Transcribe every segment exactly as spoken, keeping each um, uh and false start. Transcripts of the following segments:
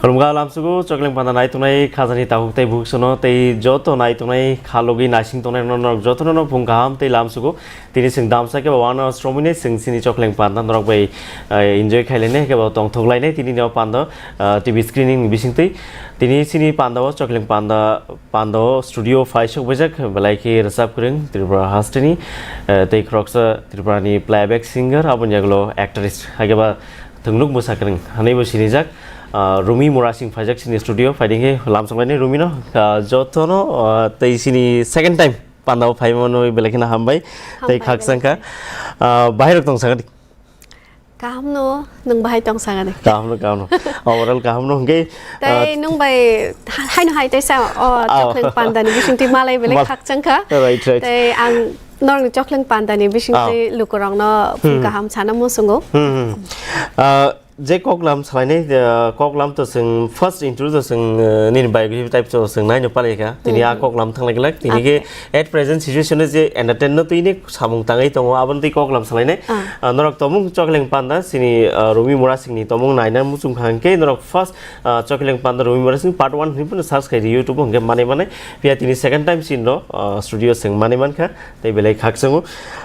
Khulumkha lamsugo, Chokleng Panda nai tongnai khajani takhuk tei bukhuk sono tei joto nai tongnai kha logwi naising tongnai rok jotono no phung kaham tei lamsugo. Tini chwng damsa khe bo uano sromwini chwng chini Chokleng Panda norok bai, eh, enjoy khailai nai khe bo tongthok lainai tini no panda, eh, T V screening ni bisingtwi. Tini chini panda o Chokleng Panda panda o studio phai sok baijak belai khe rwchap kwrwng Tripura hasteni, eh, tei khoroksa Tripura ni playback singer aboni yagulo actress hai khe ba thwnglwk mwsakwrwng hwnwi bo sinijak, ah, Rumi Murasing phaijak chini studio, phaidi khe lamsok lainai Rumi no, ah, jotono, ah, tei chini second time panda o phaimano belai kheno hambai tei Hambai khakchang kha. Belai. Ah, bahai rok tong sakha di. Kaham no, nwng bahai tong sakha di. Kaham no, kaham no. Overall kaham no hwnkhe, tei ah, nwng bai ha-, haino hai tei sa, o, ah, Chokleng Panda ni bisingtwi malai belai mal- khakchang kha. Right, right. Tei ang norokni Chokleng Panda ni bisingtwi, ah, lukurokno phung, hmm, kaham sana muchungo. Hmm, hmm. Ah, je koklam salainai, ah, koklam to chwng first interview to chwng, ah, nini biography type to chwng naino palai kha. Tini, hmm, a koklam thanglai glak. Tini khe, okay, at present situation o je entertain no twi ni samung tangwi tongo, aboni twi koklam salainai. Ah. Ah, norok tomung Chokleng Panda, chini, ah, Rumi Murasing ni tomung naina muchung kha hwnkhe norok first, ah, Chokleng Panda Rumi Murasing part one hwnwi phano search khai di YouTube o hwnkhe manwi manai. Phiya tini second time chini no, ah, studio chwng manwi mankha. Tei belai khakchangma.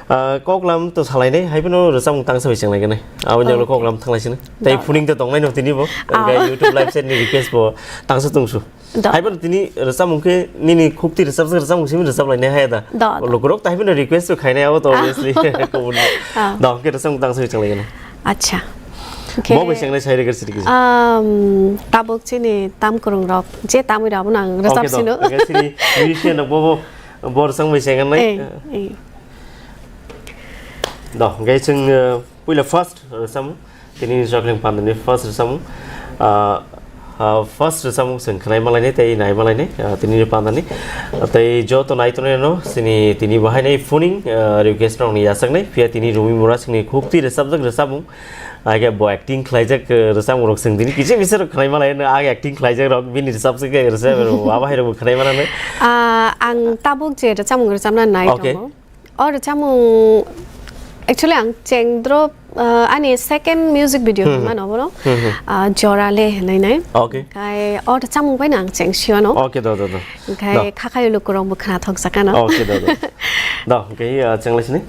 Ah, koklam to salainai, hai phano rwchapmung tangsa bai chenglaikha nai. Aboni ulo, okay, koklam thanglai sini. Tei, do, do, phuning to tongnai no tini bo. Ah. Hwnkhe YouTube live chat ni request bo tangsa tongsu. Do. Hai phano tini rwchapmung khe nini khukti rwchapjak rwchapmung simi rwchaplainai hai da. Do, do. Lukurok tai phano request bo khainai abo to, ah, obviously. Kubun. Ah. Do, hwnkhe rwchapmung tangsa bai chenglaikha nai. Acha. Bo bai chengnai sai rwgwr siri kisa. Um, tabuk chini tam kwrwng rok, je tamwi rok abono ang, okay, rwchap do, sino. Hwnkhe chini musician rok bo, bo Bo rwchapmung bai chengkha nai. Eh, eh. Do, hwnkhe chwng, eh, puila first rwchapmung. Tini Chokleng Panda ni first rwchapmung. Ah, ah, first rwchapmung chwng khwnai malainai tei nai malainai, ah, tini ni panda ni. Tei joto nai tongnai no chini tini bo haino phuning, ah, request rok ni yachaknai. Phiya tini Rumi Murasing ni khukti rwchapjak rwchapmung. Age bo acting khlaijak, eh, rwchapmung rok chwng tini kisa misa rok khwnai malainai, age acting khlaijak rok bini rwchapjak khe rwchap rok abo hai rok bo khwnai mananai. Ah, ang tabuk je rwchapmung rwchapna nai, okay, tongo. O rwchapmung, actually, ang chengdrop, ah, ani second music video, hmm, hwnmano bono, hmm, hmm, ah, Jorale hwnwi nai. Okay. Khai o rwchapmung bai no ang chengsio no. Okay, do, do, do. Khai do. Khakhai lukurok bo khwnathok sakha no. Okay, do, do. Do, okay, ah, chenglai sini.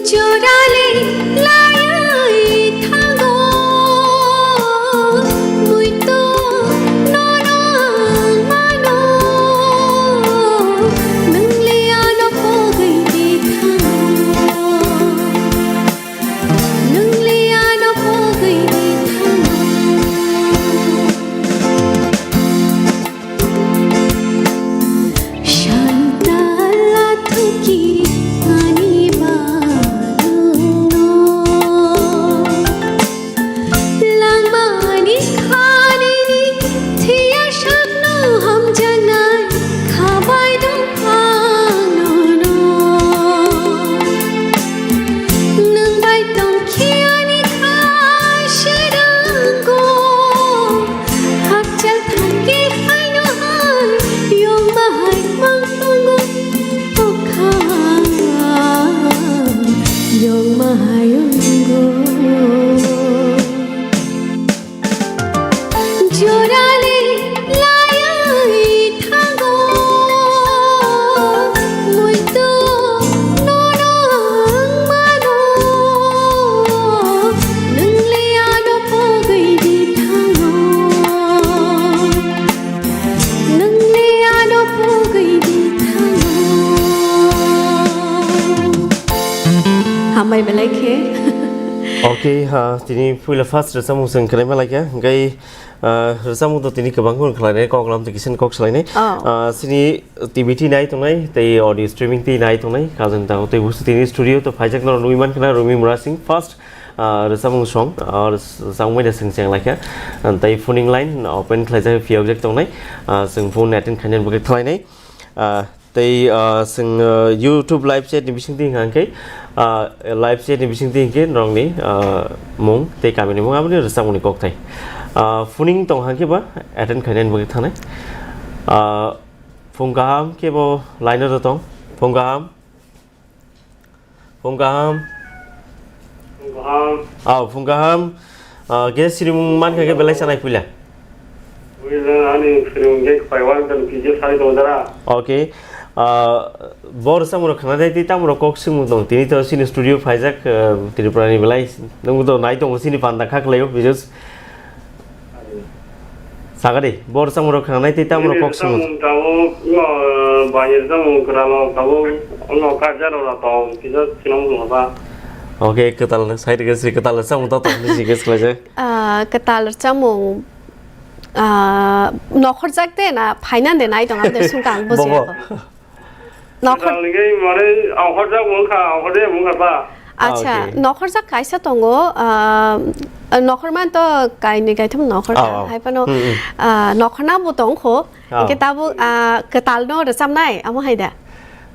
Jorale laiwi thango, muito nono mano, nwng le ano pogwi di thango. Nwng le ano pogwi di thango. Santa la thuki ani ba nwng no. Langmani khanini thiya sakno hamjaknai khabai dong ang nono. Nwng bai tongkhe ani kha swnango. Hakchal thangkhe haino hai yongma hai mang tongo. Okha yongma hai wngo. Jorale laiwi thango, muito nono ang mano, nwng le ano pogwi di thango, nwng le ano pogwi di thango. Hambai belai khe. Okay, ha, tini puila first rwchapmung chwng khwnaima laikha, hwnkhe, ah, rwchapmung to tini kwbang khe khlainai, kok lam twi kisa kok salainai. Oh. Ah, chini T V T nai tongnai, tei audio streaming twi nai tongnai, kajang tao tei busu tini studio to phaijak norok nugwi mankha na Rumi Murasing first, ah, rwchapmung song, ah, rwchapmung bai da chwng cheng laikha, ah, tei phoning line open khlaijak phiyokjak tongnai, ah, chwng phone attend khainani bagwi khlainai. Ah, tei, ah, chwng, ah, YouTube live chat ni bisingtwi hwnkha hwnkhe, ah, live chat ni bisingtwi hwnkhe norokni, ah, mung tei kamini mung aboni rwchapmungni kokthai. Ah, phoning tong hwnkhe ba attend khainani bagwi thangnai. Ah, phung kaham khe bo line o tong. Phung kaham. Phung kaham. Phung kaham. Aw, phung kaham. Ah, khe sinimung mankha khe belai sanai puila. Puila ani sinimung khe khwlaiwan kan P J sai tong dara. Okay. Ah, bo rwchapmung rok khna dai tei tamo rok kok swngmung tong. Tini to sini studio phaijak, ah, Tripura ni belai. Nungbo to nai tongo sini panda kha khlaio, Bijus. Sagadi, bo rwchapmung rok khna nai tei tamo rok kok swngmung. Rwchapmung tabuk, no, bai rwchapmung kwrang rok tabuk, no, kaisa rok tong, kisa sinong tong ba. Okay, kwtal side ke sri kwtal rwchapmung to tong ni jiges khlaijak. Ah, kwtal rwchapmung, ah, nokhorjak de na phaina de nai tong, ang de sungkang bujiya. Bobo. Nokhor- Kwtal hwnkhe mane ongkhorjak wngkha, ongkhorjak wngkha ta. Acha, ah, okay. Nokhorjak kaisa tongo, ah, nokhor man to kainwi kaitham nokhor ta. Oh, oh. Hai phano, hmm, hmm, ah, nokhorna bo tongkho. Oh. Hwnkhe tabuk, ah, kwtal no rwchapnai, amo hai da?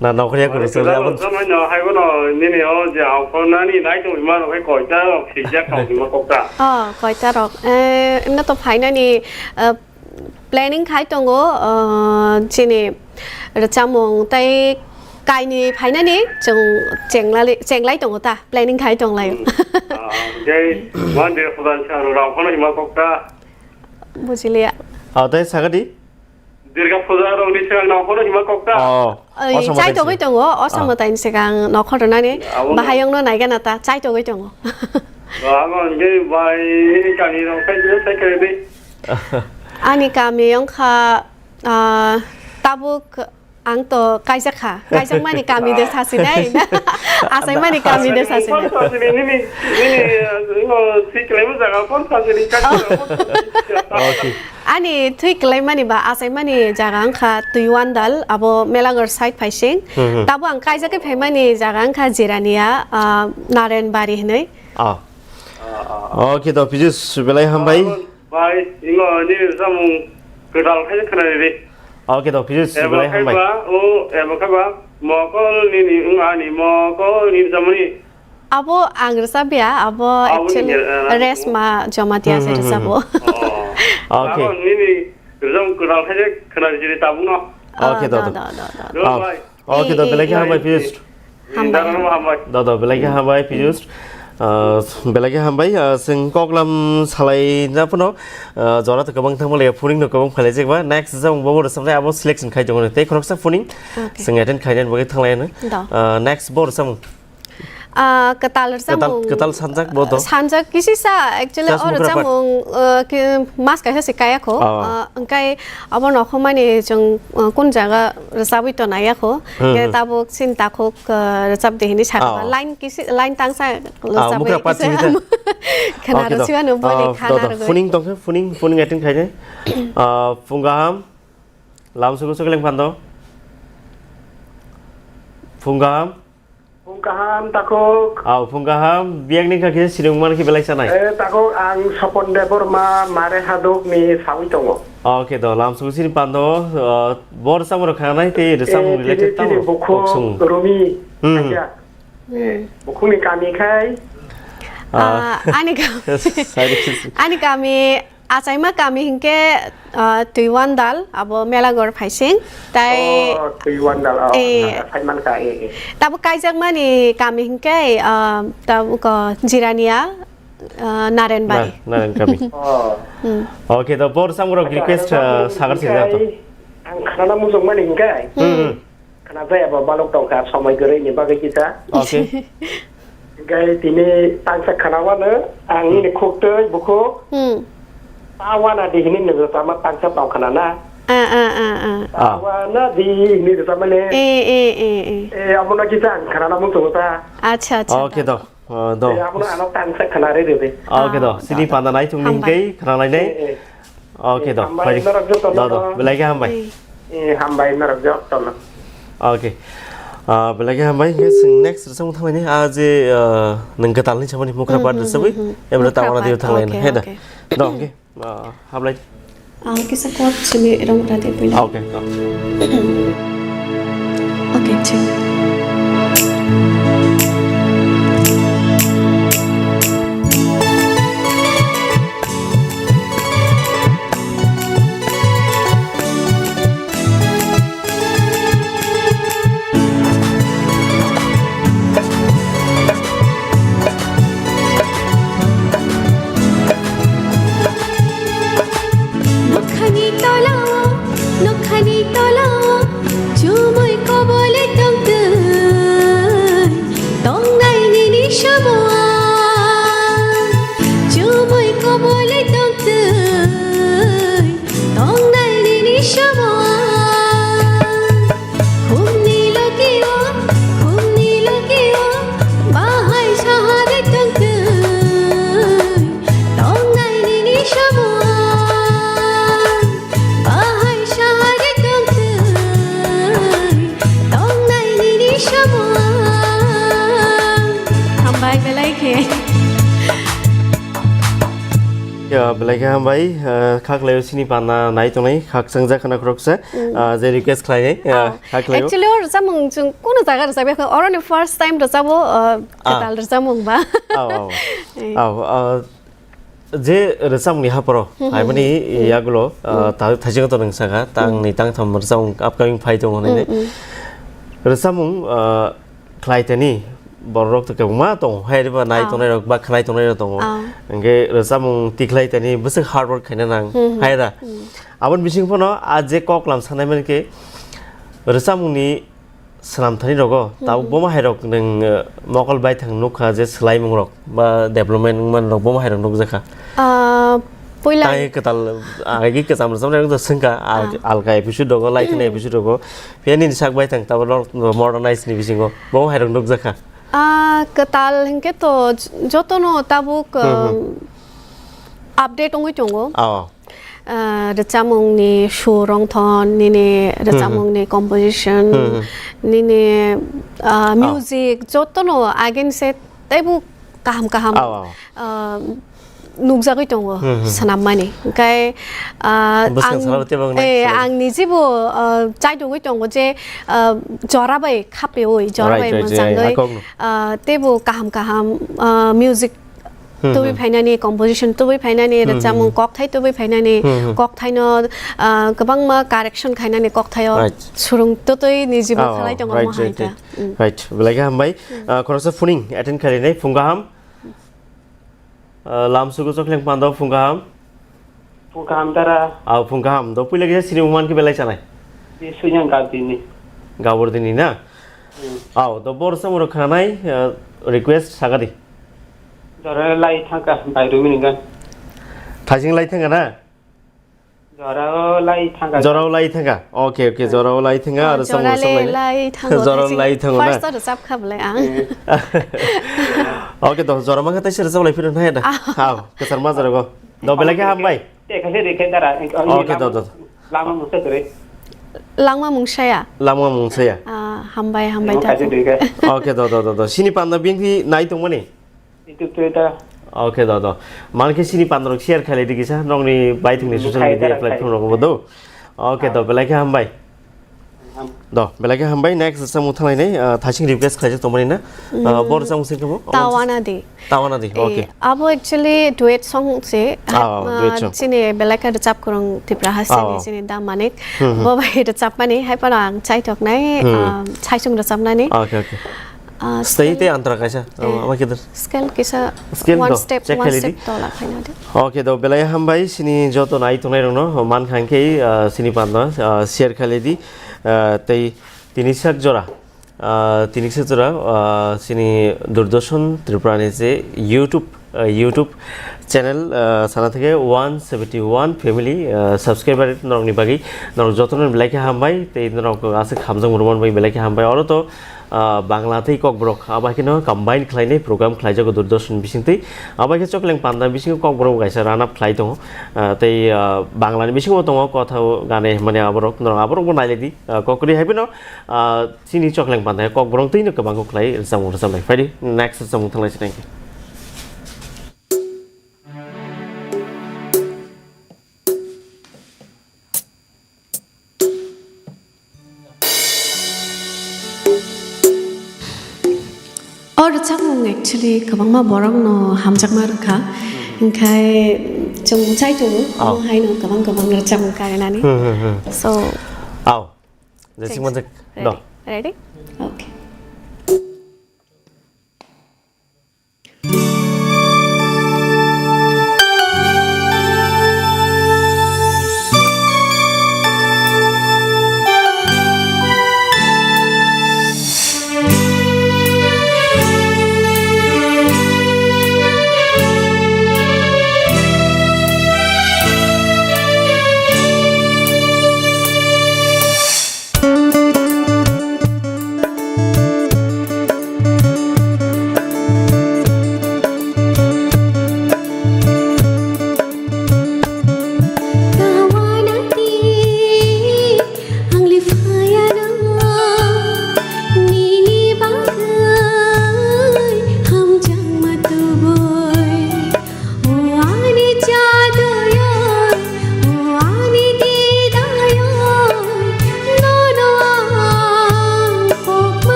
Na, nokhor ya kwtal kwrwchapnai, abo rwchapnai no, hai bono nini o je ongkhornani nai tongwi mano khe koita rok sijak tongwi ma kok ta. Oh, koita rok. Eh, emno to phainani, ah, planning khai tongo, ah, chini rwchapmung tei kainwi phainani chwng chenglali-, chenglai tongo ta, planning khai tonglaio. Hmm. Ah, hwnkhe Monday puja ni swkang rok phano hima kok ta. Bujiliya. Ah, tei sagadi? Durga puja rok ni swkang rok phano hima kok ta. Oh, oi, osamo chai tongwi tongo, osamo taini swkang nokhor rwnani, abo no. Bahayongno naigana ta, chai tongwi tongo. Abo hwnkhe bai nini kami rok khai jesa khai di. Ani kami wngkha, ah, tabuk ang to kaijak kha. Kaijak mani kami de sasinai. Asai mani kami de sasinai. Phone sasinai, nini, nini, eh, ino, si kelaima jaga phone sasinai, kaisa phone sasinai. Okay. Ani thwi kelaimani ba achaimani jaga wngkha Twiwandal, abo Melagar side phaising. Hmm, hmm. Tabo ang kaijagwi phaimani jaga wngkha Jirania, ah, Narenbari hinwi. Ah. Ah, ah, ah. Okay, to, Pijus, belai hambai. Bai, ingo, nini samung kwtal khai khna riri. Okay, to, Pijus, belai hambai. Ebo khai ba, o, ebo khai ba, mokol nini, wng ani mokol nini samani. Abo ang rwchapya, abo actually Resma Jamatia se rwchabo. Oh. Okay. Abo nini rwchapmung kwtal khai khna riri tabukno. Okay, do, do, do, do, do. Do, bai. Okay, do, belai khe hambai, Pijus. Hambai. Dara no hambai. Do, do, belai khe hambai, Pijus. Ah, belai khe hambai, ah, chwng koklam salai na phano, ah, jora to kwbang thangma le phoning no kwbang phalai jek ba. Next jang bo bo rwchapnai abo selection khai tongo. Tei khoroksa phoning chwng attend khainani bagwi thanglai ano. Do. Ah, next bo rwchapmung. Ah, kwtal rwchapmung. Kwtal, kwtal sanjak bo to? Sanjak kisisa, actually, o rwchapmung, ah, mas kaisa se kaya kho. Ah, hwnkhe abo nokhormani chwng, ah, kun jaga rwchabwi tona ya kho. Hmm, hwnkhe tabuk chini takhuk, ah, rwchap de hinwi sakha. Line kisi, line tangsa rwchabwi kisa. Khna rwchibano boni khana rwgwi. Phoning tongkhe, phoning, phoning attend khainai. Ah, phung kaham. Lam sugo sugo leng phando. Phung kaham. Phung kaham, takhuk. Aw, phung kaham. Biyang ni kha khe sinung man khe belai sanai. Eh, takhuk, ang Sopon Debbarma, Mare Haduk ni sawi tongo. Okay, do, lam sugo sini pando, uh, bor samoro khanai tei rwchapmung related tamo kok sung. Rumi. Hmm. Bukhung ni kami khai. Ah, ani kami. Ani kami. Achaima kami hinkhe, ah, Twiwandal, abo Melagar phaising, tai, oh, Twiwandal, oh, eh, phai mankha, eh, eh. Tabuk kaijakmani kami hinkhe, ah, tabuk, ah, Jirania, ah, Narenbari. Na-, Naren kami. Oh. Hmm. Okay, to bor samrok request, ah, sagar sirja to. Ang khanana mujungmani hinkhe. Hmm. Hmm. Khna jaya ba balok tongkha, somoi kwrwi ni bagwi kisa. Okay. Gai tini tangsa khna wano, ang nini khuk twi bukhuk. Hmm. Ta wana di hini nungro tama tangsa tong khna na. Ah, ah, ah, ah. Ta wana di hini rwchapmani. Eh, eh, eh, eh. Eh, abono kisa ang khnana muchungo ta. Acha, acha. Okay, to. Ah, do. Eh, abono ano tangsa khna rw rw de. Ah, okay, do. Ah, sini do, do. Panda nai tong ni Hambai. Hingke khna lai nai. Eh, eh. Okay, eh, do. Hambai, fine. Norok joto no do, do. Belai ke hambai. Eh. Eh, hambai norok joto no. Okay. Ah, belai ke hambai. Hingke sing next rwchapmung thang lai ni. Ah, je, ah, nang kwtal ni samani mukra Hmm, part hmm, rwchapwi. Hmm, hmm. Ebra Mukra tawana part. Dio thang lai na. Okay, he da. Okay. Do, okay. Ah, hablai. Ah, kisa chord simi rong rade puila. Ah, okay, go. Okay, chill. Nokhani tolao, nokhani tolao, chumui kobole tongtwi, tongnai nini somoa. Chumui kobole tongtwi, tongnai nini somoa. Khumni logio, khumni logio, bahai sahari tongtwi, tongnai nini somoa. Bahai sahari tongtwi, tongnai nini somoa. Hambai belai khe. Ya, belai khe hambai, eh, khaklai sini panna nai tongnai, khakchang jak khana khoroksa, Mm. ah, je request khlainai, ah, Ah, khaklai. Actually, o rwchapmung chwng kunu jaga rwchapya kha, oroni first time rwchapbo, ah, Ah. Kwtal rwchapmung ba. Au, au. Eh. Au, ah, je rwchapmungni haporo, Hmm, hmm, haimani hmm. Yagulo, ah, Hmm. ta-, thaiching to nung saka, tang Hmm. ni tang tham rwchapmung upcoming phai tongo hinwi. Hmm, hmm. Rwchapmung, ah, khlaitani borok to kwbangma tongo, hai riba nai Ah. Tongnai rok ba khnai tongnai rok tongo. Ah. Hingke rwchapmung tikhlai tani bwswk hard work khaina nang, Hmm, hmm. Hai da. Hmm. Aboni bising phano a je kok lam sanai mani khe rwchapmungni swnam thani rogo, tabuk Hmm. Bomo hai rok nwng, eh, mokol bai thang nukha je swlaimung rok ba development wngmani rok bomo hai rok nukjakha. Ah, puila Tai kwtal, ah, agi kwcham rwchapnai rok swngkha, al-, Ah. Alka episode rogo, lai thani Hmm. Episode rogo. Phiya nini sak bai thang tabuk rok modernize ni bisingo bomo hai rok nukjakha. Ah, kwtal hinkhe to j-, jotono tabuk, Hmm, hmm. Um, update wngwi tongo. Oh. Ah, rwchapmungni sur rwngthon, nini Hmm, hmm. Rwchapmungni composition, Hmm, hmm. Nini, ah, Oh. Music, jotono again se teibo kaham kaham, Oh, oh. Ah, nukjagwi tongo Hmm, hmm. Swnammani. Hwnkhe, ah, Bwskang ang, salabo teibo ang eh, naisai. Ang nijibo, ah, chaidogwi tongo je, ah, jora bai khapeui, jora Right, bai right, yeah, mwchangwi, yeah, I kok no. Ah, teibo kaham kaham, ah, music Hmm, tubui hmm. Phainani, composition tubui phainani, Hmm, hmm, rwchapmung hmm. Kokthai tubui phainani, Hmm, hmm. Kokthaino, ah, kwbangma correction khainani kokthaio Right. Surung tutui nijibo Oh, khalai tongo right, mo hai right, ta. Right. Hmm. Right. Belai khe hambai. Hmm. Ah, khoroksa phuning attend khainai phung kaham. Ah, lam sugu chokleng pando phung kaham. Phung kaham dara. Aw, phung kaham. Do puila kisa sini uman khe belai chanai. Ni suinyang gabdini. Gaburdini na? Hmm. Aw, do bor samuro khanai, ah, request sagadi. Jora lai thangka, bai rumi ningkan. Thajing lai thangka na? Jora lai thangka. Jora lai thangka. Okay, okay, jora lai thangka, Ah, aro jora samuro le samlai. Lai thango, Jora thajing lai thango na? First to rwchap kha belai ang. Eh. Okay, do jora mangkha taisa rwchap lai phirun hai da. Ah. Aw, kesar ma jora go. Do belai khe hambai. Te khaise rikhe dara, eh, oh, Okay, lam-, do, do. Langma mungsa kwrwi. Langma mungsaya? Langma mungsaya. Ah, hambai, hambai Langma ta. Khaise rikhe. Okay, do, do, do, do. Sini panda biyang phi nai tongmani? YouTube twi ta. Okay, do, do. Mankhe sini pandarok share khailai di kisa, nokni baithangni Hmm, social khai media dara, khai. Platform rogo bo do. Okay, do, Ah. Belai khe hambai. Do, belai khe hambai. Next samung thanglai nai, ah, thasing request khaijak tongmani na. Ah, Hmm. Bor samung sing khe bo? Tawana di. Tawana di, Eh, okay. Abo actually duet song se. Ah, ah, duet song. Chini belai khe rwchap kwrwng Tipra hasteni Ah, ah. Chini Da Manik. Hmm, hmm. Bo bai rwchapmani, hai phano ang chaithoknai, Hmm. Ah, chaisung rwchapnani. Okay, okay. Ah, Stay scale te antara kaisa. Eh, ama kidar. Scale kisa Scale one do, step, check one khailai di. Step tola khaina di. Okay, do, belai hambai, sini joto nai tongnai rokno, man kha khe, ah, sini panda, ah, share khailai di, ah, tei tini sak jora, ah, tini sak jora, ah, sini Doordarshan Tripura ni je YouTube Uh, YouTube channel, uh, sana theke one seventy one family, uh, subscriber norokni bagwi norok jotono belai khe hambai, tei norok aswk hamjakmung rwmani bagwi belai khe hambai. Oro to, uh, Bangla tei Kokborok abo hai kheno combine khlainai program khlaijago Doordarshan bisingtwi. Abo hai khe Chokleng Panda bisingo Kokborok kaisa run up khlai tongo. Uh, tei, uh, Banglani bisingo tongo Kotha Gane hwnmani aborok, norok aborokbo nailai di, uh, kokri hai phano, uh, Chini Chokleng Panda Kokborok twi no kwbang kok khlai rwchapmung rwchap lai. Phaidi next rwchapmung thang lai si thank you. O rwchapmung actually kwbangma borokno hamjakma rwkha. Hinkhe chwng chai tongo, omo haino kwbang kwbang rwchapmung karinani. Hmm, hmm, hmm. So, Au. Jasik manjak. Ready? No. Ready? Okay.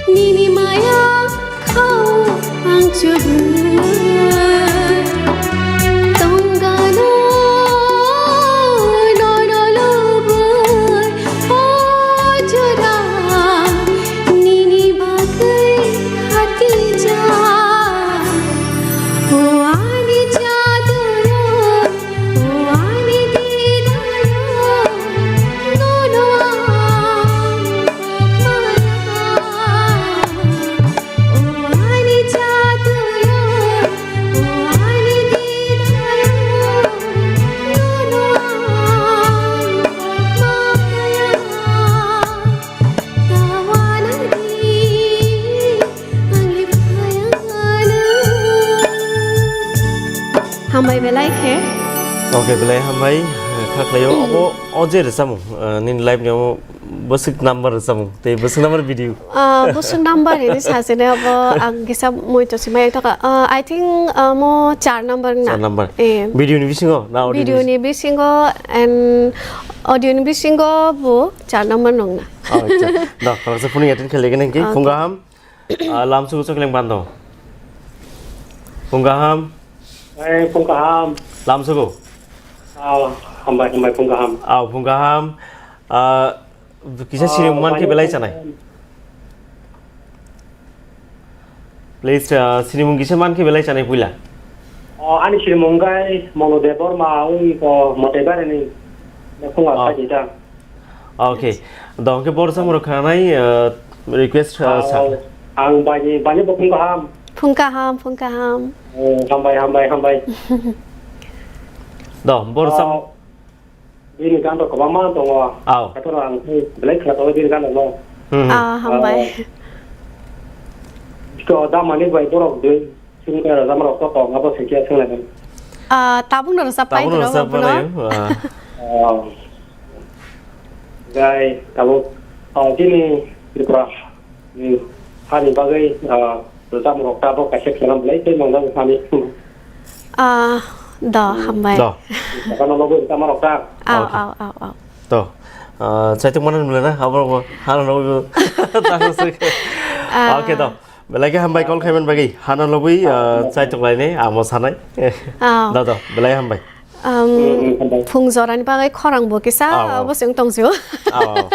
Nini maya khao ang chubui tongano nono lubui o jora nini bagwi khatijak o ani jaduyoi. Hambai belai khe. Okay, belai hambai, kha khlaio. Obo o je rwchapmung, eh, nini live ni omo bwswk number rwchapmung, tei bwswk number video? Ah, bwswk number hini sachine abo ang kisa muitu sima yang taka. Ah, I think, ah, mo char number na. Char number. Eh. Video ni bisingo na audio ni bisingo? Video ni bisingo and audio ni bisingo bo char number nong na. Oh, acha. Da, khoroksa phone attend khaile gini ki? Okay. Phung kaham. Ah, lamsugo Chokleng Panda. Phung kaham. Eh, phung kaham. Lamsugo. Ah, hambai, hambai, phung kaham. Ah, phung kaham. Ah, kisa sinimung man khe belai chanai. Please, ah, sinimung kisa man khe belai chanai puila. Oh, ani sinimung kai Manu Debbarma, ui ko Motebarini. Phung kaham. Okay. Dong ke bor samro khanai, uh, request, uh, sa. Ang bani, bani bo phung kaham. Phung kaham, phung kaham. Eh, hambai, hambai, hambai. Do, bor sam- Ah, bini gan rok kwbangma tongo. Aw. Kaitor ang belai khna tongo bini gan rok no. Hmm, hmm. Ah, hambai. Ah, ko damani bai borok dui sing ka rajam rok to tong abo se kya sing lai. Ah, tabuk no rajab pai. Tabuk no rajab pai, ah. Ah. Gai tabuk, ah, bini Tripura. Hmm. Hani bagwi, ah, rwchapmung rok tabuk kaisa khwnam belai tei nongjak thani. Ah, do, hmm, hambai. Do. Sakano logo rwchapma rok ta. Aw, okay. Aw, aw, aw. Do. Ah, chaitok mano nula na, abo rok hano logo. Ah. Okay, do. Belai khe hambai call khaiman bagwi. Hano lobwi, ah, chaitok lainai, amo sanai. Ah. Do, do. Belai hambai. Um, mm, mm, hambai. Phung jorani bagwi khorang bo kisa, ah, ah, bo se wng tong sio. Ah, ah.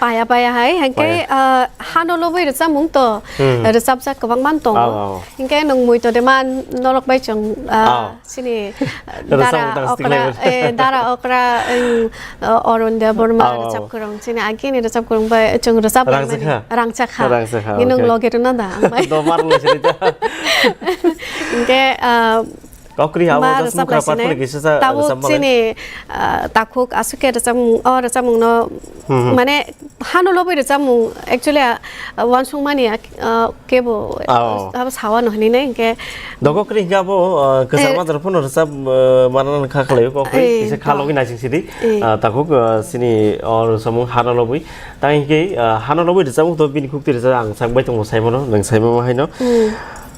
Paya paya hai, hingke, paya, ah, hano lobwi rwchapmung to, hmm, rwchapjak kwbangma tongo. Ah, ah. Hingke nwng mui to de man norok bai chwng, ah, ah, chini, ah, dara okra, eh, dara okra, wng, ah, Arun Debbarma, ah, ah, rwchap kwrwng, chini agini rwchap kwrwng bai chwng rwchap rangchakha. Rangchakha. Rangchakha, hingke nwng, okay, loge rwna da ang bai. Do mar lo sini ta. Hingke, ah, Kokri abo ma just rwchap mukha lai pat sinai. Puli kisa sa tabuk rwchap malai. Chini, ah, takhuk aswk khe rwchapmung, o rwchapmung no, hmm, hmm, mane hano lobwi rwchapmung actually, ah, uansukmani, ah, kebo, ah, oh, abo sawa no hinwi nai hwnkhe. Do kokri hwnkhe abo, ah, kwchar, eh, majra phano rwchap, ah, manna kha khlai kokri, eh, kisa kha do. Logwi naising sidi. Eh. Ah, takhuk, ah, chini o rwchapmung hano lobwi. Tang hwnkhe, ah, hano lobwi rwchapmung to bini khukti rwchap ang sak bai tongo saimano, nwng saimamo haino. Hmm.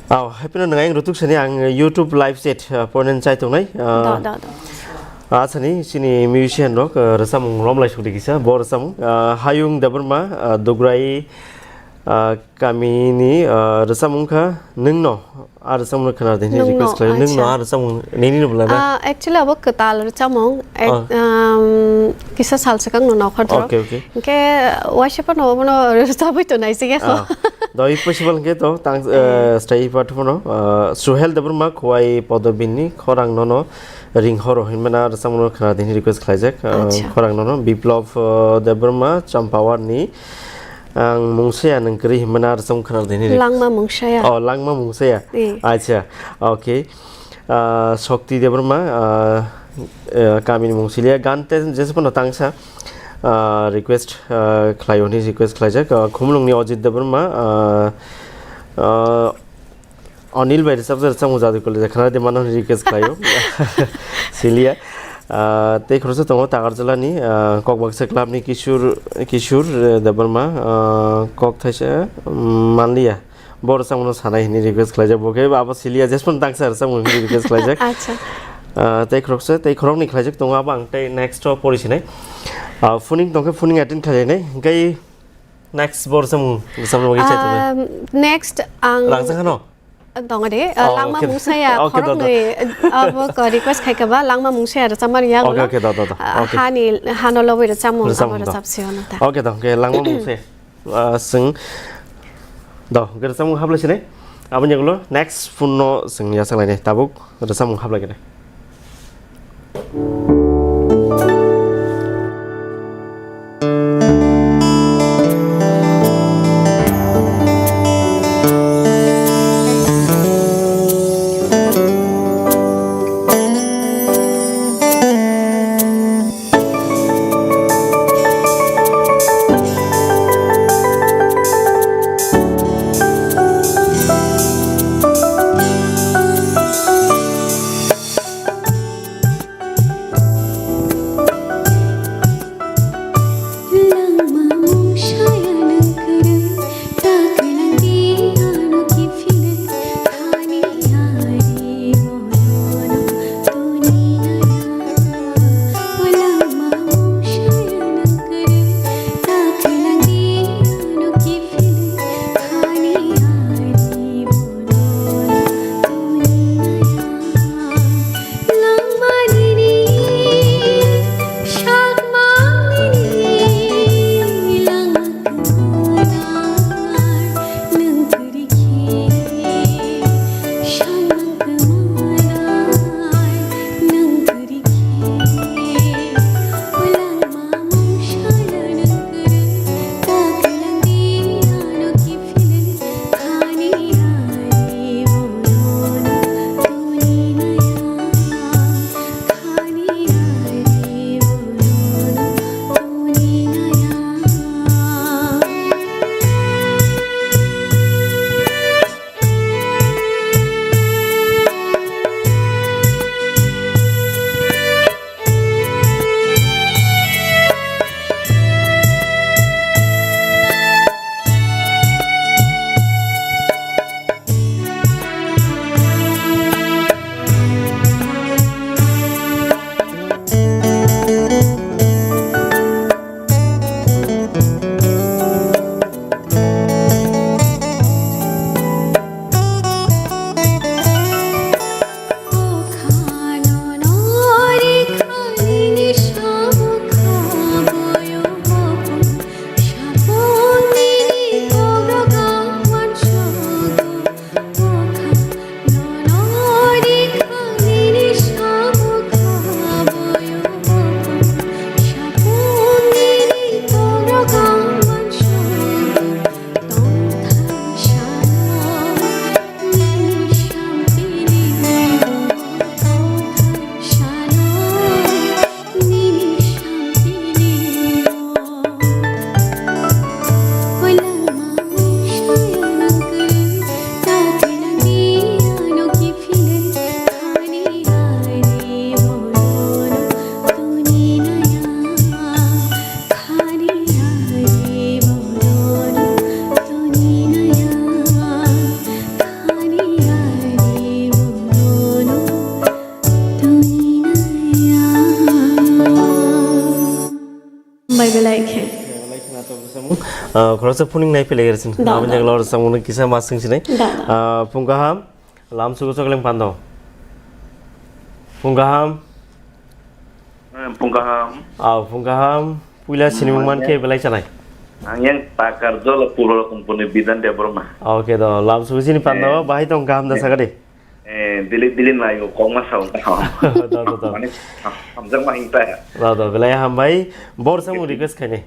Aw, haipino nwng ayang rutuk sani ang YouTube live chat, ah, ponen chai tongnai, ah, do, do, do. Ah, sani chini musician rok, ah, rwchapmung romlai sukdi kisa, bo rwchapmung, ah, Hayung Debbarma, ah, Dugrai, ah, kamini, ah, rwchapmung kha Nwngno, ah, rwchapmung khna di hwnwi request khlai. Nwngno, acha. Nwngno, ah, rwchapmung nini no bwlai na? Ah, actually abo kwtal rwchapmung, ek, ah, um, kisa sal swkang no nokhor tro. Okay, okay. Hwnkhe waisa phano obono rwchabwi tongnai se khe kho. Ah. Doi possible hwnkhe to tang, eh, stay part phano, ah, Suhel Debbarma Khowai Podobini Khorang Nono Ring Horo hinmana rwchapmung khna di hwnwi request khlaijak. Ah, acha. Khorang Nono Biplop, ah, Debbarma Champawar ni Ang Mungsaya nwng kwrwi hinmana rwchapmung khna di hwnwi request. Langma Mungsaya. Oh, Langma Mungsaya. Eh. Acha, okay. Ah, Shakti Debbarma, ah, eh, kamini mung siliya, gan te jesa phano tangsa, ah, request, ah, khlaio hwnwi request khlaijak. Ah, Khumulwngni Ajit Debbarma, ah, ah, Anil bai rwchapjak rwchapmung Jadu Kole khna di mano hwnwi request khlaio. Siliya. Ah, tei khoroksa tongo Takarjalani, ah, Kokbaksa Clubni Kishur, Kishur, eh, Debbarma, ah, kok thaisa, mm, manliya. Bo rwchapmungno sanai hwnwi request khlaijak. Bo khe abo siliya, jesphano tangsa rwchapmung hwnwi request khlaijak. Acha. Ah, tei khoroksa, tei khoroknwi khlaijak tongo, abo ang tei next o pori sinai. Ah, phoning tongkhe phoning attend khlainai. Hwnkhe next bo rwchapmung, rwchapmung bagwi chai tongo. Um, next ang rangchak hano? Tongo de, uh, oh, Langma okay. Mungsaya, okay, do, do. Khoroknwi, uh, abo ko request khai kha ba, Langma Mungsaya rwchapmani yago. Okay, okay, do, do, do. Uh, okay. Hani, hano lobwi rwchapmung, rwchapmung abo do. Rwchap se ono ta. Okay, do, okay, Langma Mungsaya. Uh, swng. Do, okay, rwchapmung hablai sinai. Aboni yagulo next phone no swng yachak lainai. Tabuk rwchapmung hablai khe. Ah, khoroksa phuning nai pele gersin. Da, Aboni da. Jagalo rwchapmung kisa ma swng sinai. Da, da. Ah, phung kaham, lamsugo chokleng pando. Phung kaham. Eh, phung kaham. Ah, phung kaham. Puila sinimung man khe belai chanai. Ang yang pakar jolo puro kumpuni Bidan Debbarma. Okay do, lamsugo sini pando, Eh. Bahai tong kaham da Eh. Sagadi. Eh, dili, dili nayo, kok ma sao, kaham. Da, da, da. Mane, hamjak ma hingta ya. Da, da, belai hambai. Bor samung request khaini.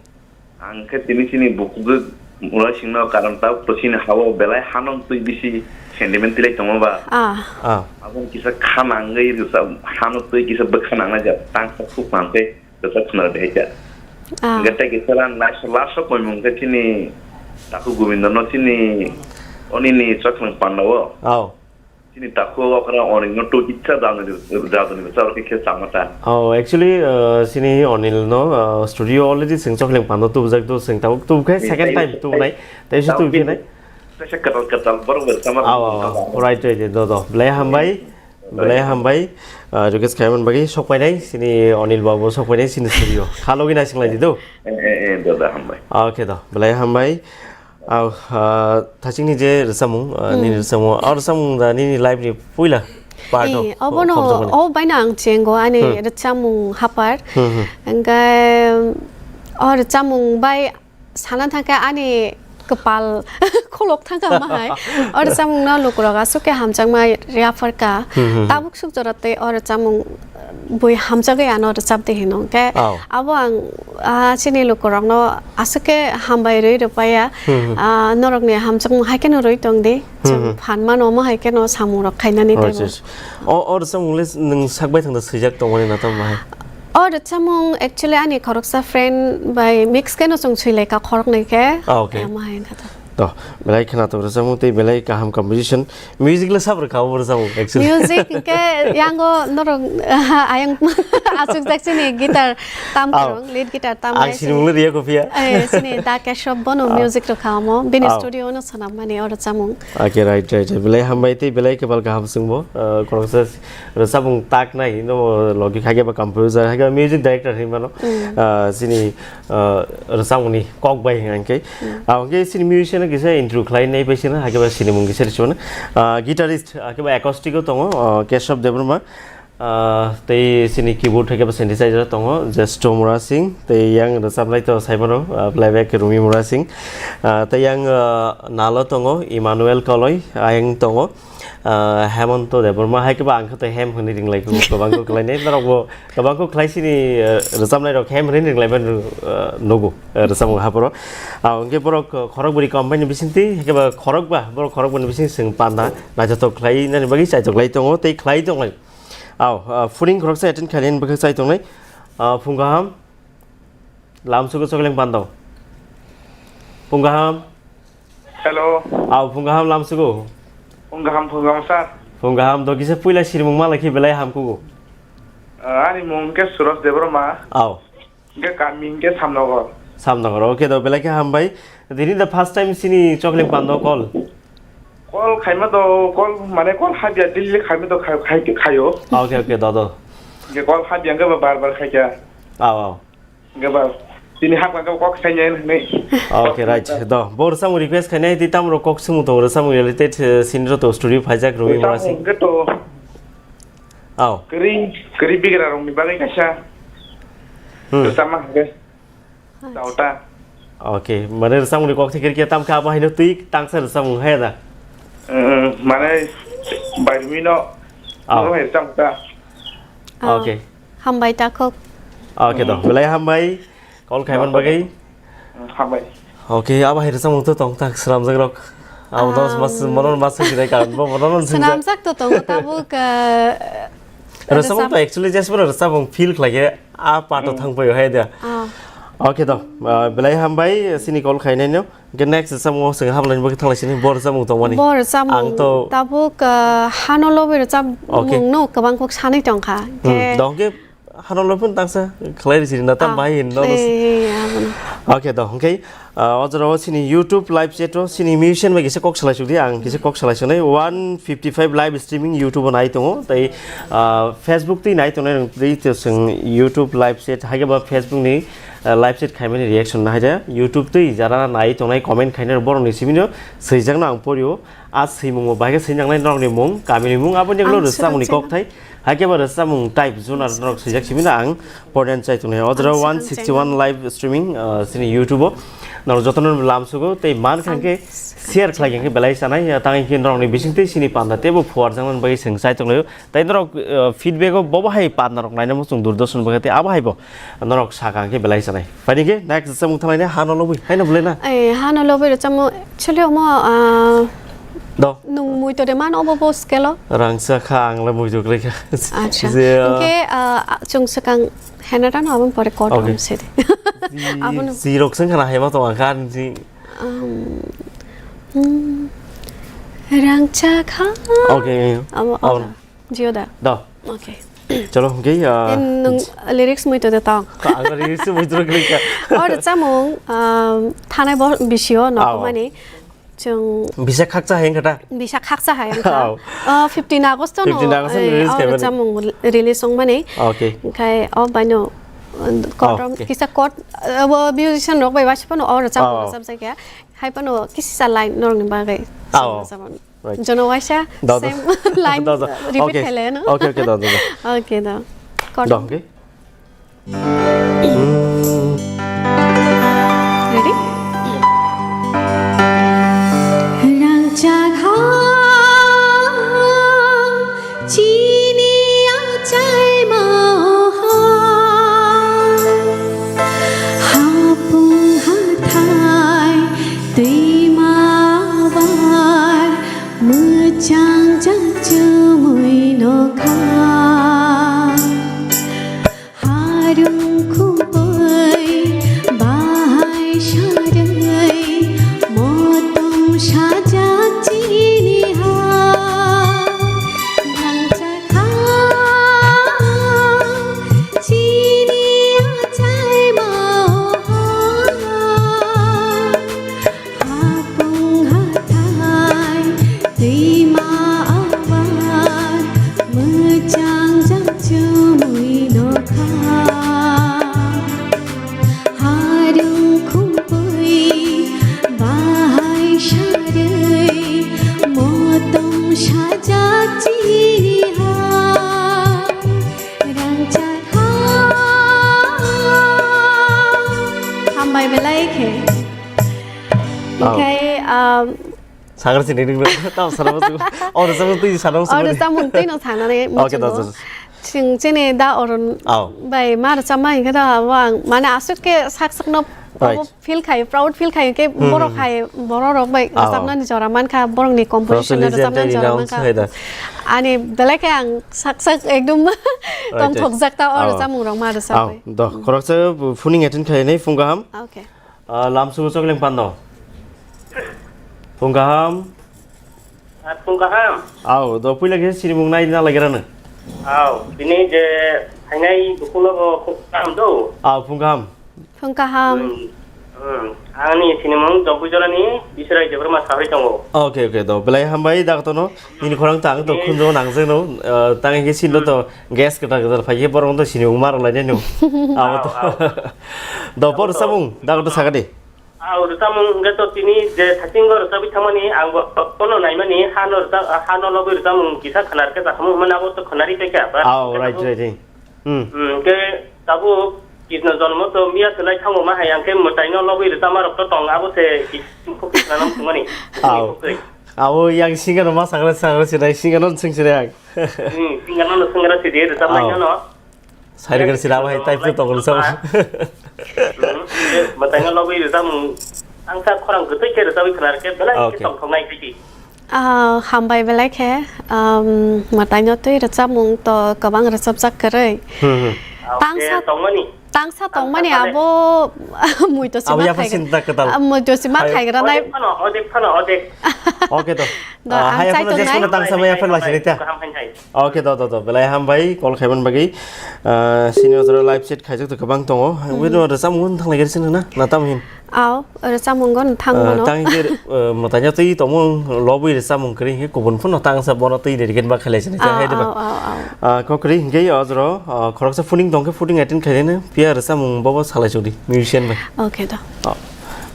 Ang khe tini chini bukugo mura singno karon ta to chini hawo belai hanong twi bisi sentiment tilai tongo ba. Ah. Ah. Abon kisa khanangwi risa hano twi kisa bwkha nangnai ja tang sa khuk mang khe risa khna de ja. Ah. Gata kisa lan last last of mung khe chini taku Govinda no chini oni ni chaklang panda wo. Aw. Chini takhuk okra Onil no tu icha jadoni jadoni bwsa oro khe khe chama ta. Oh, actually, uh, chini Onil no, uh, studio already sing chokleng pando tubujak do sing tabuk tub khe Ni second tai time tu nai. Tai se tu khe nai. Kaisa katal katal borok bai sama. Aw, aw, aw. Right, right, do, do. Belai hambai. Belai hambai. Uh, request khaiman bagi sok painai chini Onil babu sok painai chini studio. Khalogi nai singlai di do. Eh, eh, eh, do, do, hambai. Okay do. Belai hambai. Aw, ah, thachikni je rwchapmung, ah, nini Hmm. rwchapmung, o rwchapmung da nini life ni puila part o Eh, obono, khobjakmani. O baino ang chengo ani Hmm. rwchapmung hapar. Hmm, hmm. Hingke o rwchapmung bai sana thangkhe ani kwpal kholok thangkha ma hai. O rwchapmung no lukurok aswk khe hamjakma yapharkha. Hmm, hmm, hmm. Tabuk suk jora tei o rwchapmung bui hamjagwi ano rwchap di hino hwnkhe Aw. Abo ang, ah, chini lukurokno aswk khe hambai rwi rwpaiya. Hmm, hmm. Ah, norokni hamjakmung hai kheno rwi tong di. Hmm, Chwng hmm. Phan mano omo hai kheno samungrok khainani Oh, teibo. Yes. O, o rwchapmung le nwng sak bai thangda swijak tongmani na tamo hai? O rwchapmung actually ani khoroksa friend bai mix kheno chwng swilaikha khoroknwi khe. Ah, okay. Omo hai wngkha to. To, belai khwnatok rwchapmung tei belai kaham composition. Music le sab rwkha obo rwchapmung, actually. Music hwnkhe yango norok ayang achukjak chini guitar tam Aw. Kwrwng, lead guitar tam Ang hai sinimung le riya kophiya. Eh, chini Da Keshob bono Aw. Music rwkha omo. Bini Aw. Studio no swnam mani o rwchapmung. Okay, right, right, right. Belai hambai tei belai kwbal kaham chwngbo. Ah, khoroksa rwchapmung tak nai, no logi kha khe ba composer, hai khe ba music director hinwi mano. Mm. Ah, chini, ah, rwchapmungni kok bai hwnkhe. Mm. Ah, hwnkhe chini musician no kisa intro khlai nai bai sino, hai khe ba sinimung kisa rwchapmano. Ah, guitarist, hai khe ba acoustic o tongo, ah, Keshav Debbarma. Ah, tei chini keyboard hai khe ba synthesizer tongo, Jesto Murasing, tei yang rwchapnai to sai mano, ah, playback Rumi Murasing. Ah, tei yang, ah, nalo tongo, Emmanuel Koloi, ayang tongo. Ah, Hemonto Debbarma hai khe ba ang khe to hem hwnwi ringlai kho, kwbang khe khlainai norok bo kwbang khe khlai sini, ah, rwchapnai rok hem hwnwi ringlai mani, ah, nugo, ah, rwchapmung haporo. Ah, hwnkhe borok, ah, khorok bwrwi combine ni bisingtwi hai khe ba khorok ba, borok khorok bwrwi bising chwng panda naithotok khlai nani bagwi chaitok lai tongo tei khlai tonglai. Aw, ah, phuring khoroksa attend khainani bwkhak chai tongnai. Ah, phung kaham. Lamsugo chokleng pando. Phung kaham. Hello. Aw, phung kaham lamsugo. Phung kaham, phung kaham, sir. Phung kaham, do kisa puila sirimung malai khe belai ham kugo. Ah, ani mung khe Suros Debbarma. Aw. Hingke kami hingke Samnogor. Samnogor, okay, do belai khe hambai. Dini the first time sini chokleng pando call. Call khaima do, call mane call habya daily khaima do khai, khai, khayo. Okay, okay, do, do. Hingke call habya hingke bar bar khaikha. Aw, aw. Hingke ba, tini hakma hingke kok sainai hwnwi. Okay, right. Do, bo rwchapmung request khainai, tei tamro kok swngmung tongo, rwchapmung related, eh, sini joto studio phaijak Rumi Rwchapmung Murasing. Hingke to. Aw. Kwrwi, kwrwi bigra rokni bagwi kaisa Hmm. rwchapma hingke. Acha. Dauta. Okay, mane rwchapmungni kok thikir khe tam khe abo haino twi tangsa rwchapmung hai da? Eh, mane bairumino Aw. Norok hai rwchapmung ta. Ah, Okay. Hambai takhuk. Okay do, belai hambai. Call khaiman bagwi. Hambai. Okay, abo hai rwchapmung to tong tak swnamjak rok. Abo dos mas, Um, mono mas sinai karon bo mono sinjak. Swnamjak to tongo tabuk, eh, Rwchapmung to rwchap- actually just pura rwchapmung feel khlai khe a part o Mm. thang paio hai da. Ah. Okay do, ah, belai hambai sini call khainai no. Ke next rwchapmung o swng hamlaini bagwi thanglai sini bo rwchapmung tongmani. Bo rwchapmung Ang to tabuk, ah, hano lobwi rwchapmung Okay. no kwbang kok sanwi tongkha. Hmm, Ke dong ke Hano lopun tangsa khlai risi na tam Ah, bai hin no. Eh, eh, abono. Okay do, okay. Ah, o jora o sini YouTube live chat o sini musician bai kisa kok salai sukdi, ang kisa kok salai sunai one fifty five live streaming YouTube o nai tongo, tai, ah, Facebook twi nai tongnai rong twi to sing YouTube live chat hai ba Facebook ni ah, live chat khaimani reaction no haida. YouTube twi jara nai tongnai comment khainai borokni simino swijakno ang porio. A swimungbo bahai khe swinjaknai norokni mung, kamini mung, aboni ulo Ang rwchapmungni swrang kokthai. Hai khe ba rwchapmung type junar norok swijak simino ang poden chai tongnai. O jora Ang swrang one sixty one live streaming, ah, chini YouTube o. Norok jotono lamsugo tei man kha hwnkhe share khlai khe belai chanai, ah, tang khe norokni bisingtwi chini panda teibo phuarjaknani bagwi chwng chai tonglaio. Tei norok, eh, feedback o bobo hai panda rok naina muchung Doordarshan bagwi tei abo hai bo norok saka hwnkhe belai sanai. Phaidi khe next samung thanglai ne hano lobwi, haino bwlai na? Eh, hano lobwi rwchapmung, actually omo, ah, Do. Nwng muito de man obo bo scale o? Rangchak kha, ang le muito kwrwi kha. Acha. Je, ah, Hwnkhe, ah, chwng swkang henarano aboni pore court Okay. room se de. Abono. Ji rok swng khana hai ma tong ang kha, ani ji. Um, hmm, rangchak kha. Okay. Abo, Abo. abo. Jio da. Da. Okay. Chalo, okay, ah, Then nung lyrics muito de tong. Ang lyrics muito kwrwi kha. O rwchapmung, um, thanai bo bisio no Ao. mani. Chwng Bisa khakcha hai wngkha ta? Bisa khakcha hai wngkha. Ao. Ah, fifteen August no, Fifteen August no eh, release o khaimani. rwchapmung release wngmani. Okay. Onkhe o baino, uh, court Oh, rom-, okay. kisa court, uh, bo musician rok bai waisa phano o rwchapmung Oh. rwchapjak ya. Hai phano kisa line norokni bagwi Oh. rwchapmung. Right. Jono waisa Da, da. same line Da, da. repeat Okay. khailai no. Okay, okay, da, da, da. Okay, da. Court Da, rom- okay. Ready? Rangchak ha chini achaima ha, hapung hathai twima bai mwchang jak chumui nokha. Harung khumui bahai sarui motom sajak chini ha. Rangchak ha chini achaima ha. Hapung hathai twima abar mwchang jak chumui nokha. Harung khumpui bahai sarui motom sajak chini ha. Rangchak ha. Hambai belai khe. Ao. Onkhe, um, Sagra sini ring ring. Tamo sana musu. Oh, rwchapmung twi sana musu. Oh, rwchapmung twi no sanani Okay, muchungo. da, da, da. Chwng chini da Arun Ao. bai ma rwchapma hinkhe da abo ang mane aswk khe sak sakno Right. abo feel khai, proud feel khai hinkhe Hmm, borok hmm. hai borok rok bai Ao. rwchapnani jora mankha, borokni composition Rosali no rwchapnani Jentari jora Naung mankha. Saida. Ani belai khe ang sak sak ekdom Right, right. tongthokjak ta o Ao. rwchapmung rok ma Ao. rwchapwi. Do, khoroksa phuning attend khainai phung kaham. Okay. Ah, lamsugo chokleng pando. Phung kaham. Ah, phung kaham. Ao, do puila khe sinimung nai na lagera nang. Ao, bini je phainai bukulo bo phung kaham do. Ao, phung kaham. Phung kaham. Hmm, hmm. Ani sinimung Jompuijorani Biswrai Debbarma sahori tongo. Okay, okay, do. Belai hambai daktono. Nini khorang tang to khunjo nang jeno, eh, tang ke sin to gas kwtal kwtal phai khe borok to sini umar lai nenu. Abo to. Ao, ao. Do por samung, da to sagadi. Ao, rwchapmung hwnkhe to tini je thaching go rwchapwi thangmani ang bo, bono naimani hano rwchap, hano lobwi rwchapmung kisa khwnar khe chakhamung hwnmani abo to khwnari paikha, but Ao, hwnkhe right, tabuk, right, right. Hmm. Hmm, hwnkhe tabuk Krishna jonmo to miya swlai thango ma hai, ang khe mwtaino lobwi rwchapma rok to tong, abo se Krishna no thumani. Ao. Ao, yang singa no ma sangra sangra sinai, singa no sing sinai ang. Hmm, singa no sing ra sidi rwchapnai Ao. no. Sari gar sira bai type to tong sa. Hmm, mwtaino lobwi rwchapmung ang sa khorang gutui khe rwchapwi khwnar khe belai khe Okay. tongthoknai khe. Ah, hambai belai khe, um, mwtaino twi rwchapmung to kwbang rwchapjak kwrwi. Hmm, hmm. Tangsa, Okay, tongmani. tangsa Tangsa tongmani kale. abo muito Abo sima yapha khai sinta kwtal. Ah, muito sima Hai. khai gra nai. Odek phano, odek phano, odek. Okay to. Da, Ah, ang hai chai aphano to just nai. kono tangsa mai aphano lasi nita. Kaham hai hai. Okay, do, do, do. Belai hambai, call khaiman bagwi. Ah, sini ojora live chat khaijak to kwbang tongo. Hmm. Wino rwchapmung thang lai gari sini na, na tam hin. Aw, rwchapmung go thang mano. Tang hinkhe, eh, mwtaino twi tongmung lobwi rwchapmung kwrwi hinkhe kubun phano tangsa bono twi dedicate ba khailai sinai, hai diba? Aw, aw, aw. Ah, kok kwrwi hinkhe o jora, ah, khoroksa phuning tongkhe phuning attend khailai nai, phiya rwchapmung bobo salai chukdi, musician bai. Okay, da. Ah,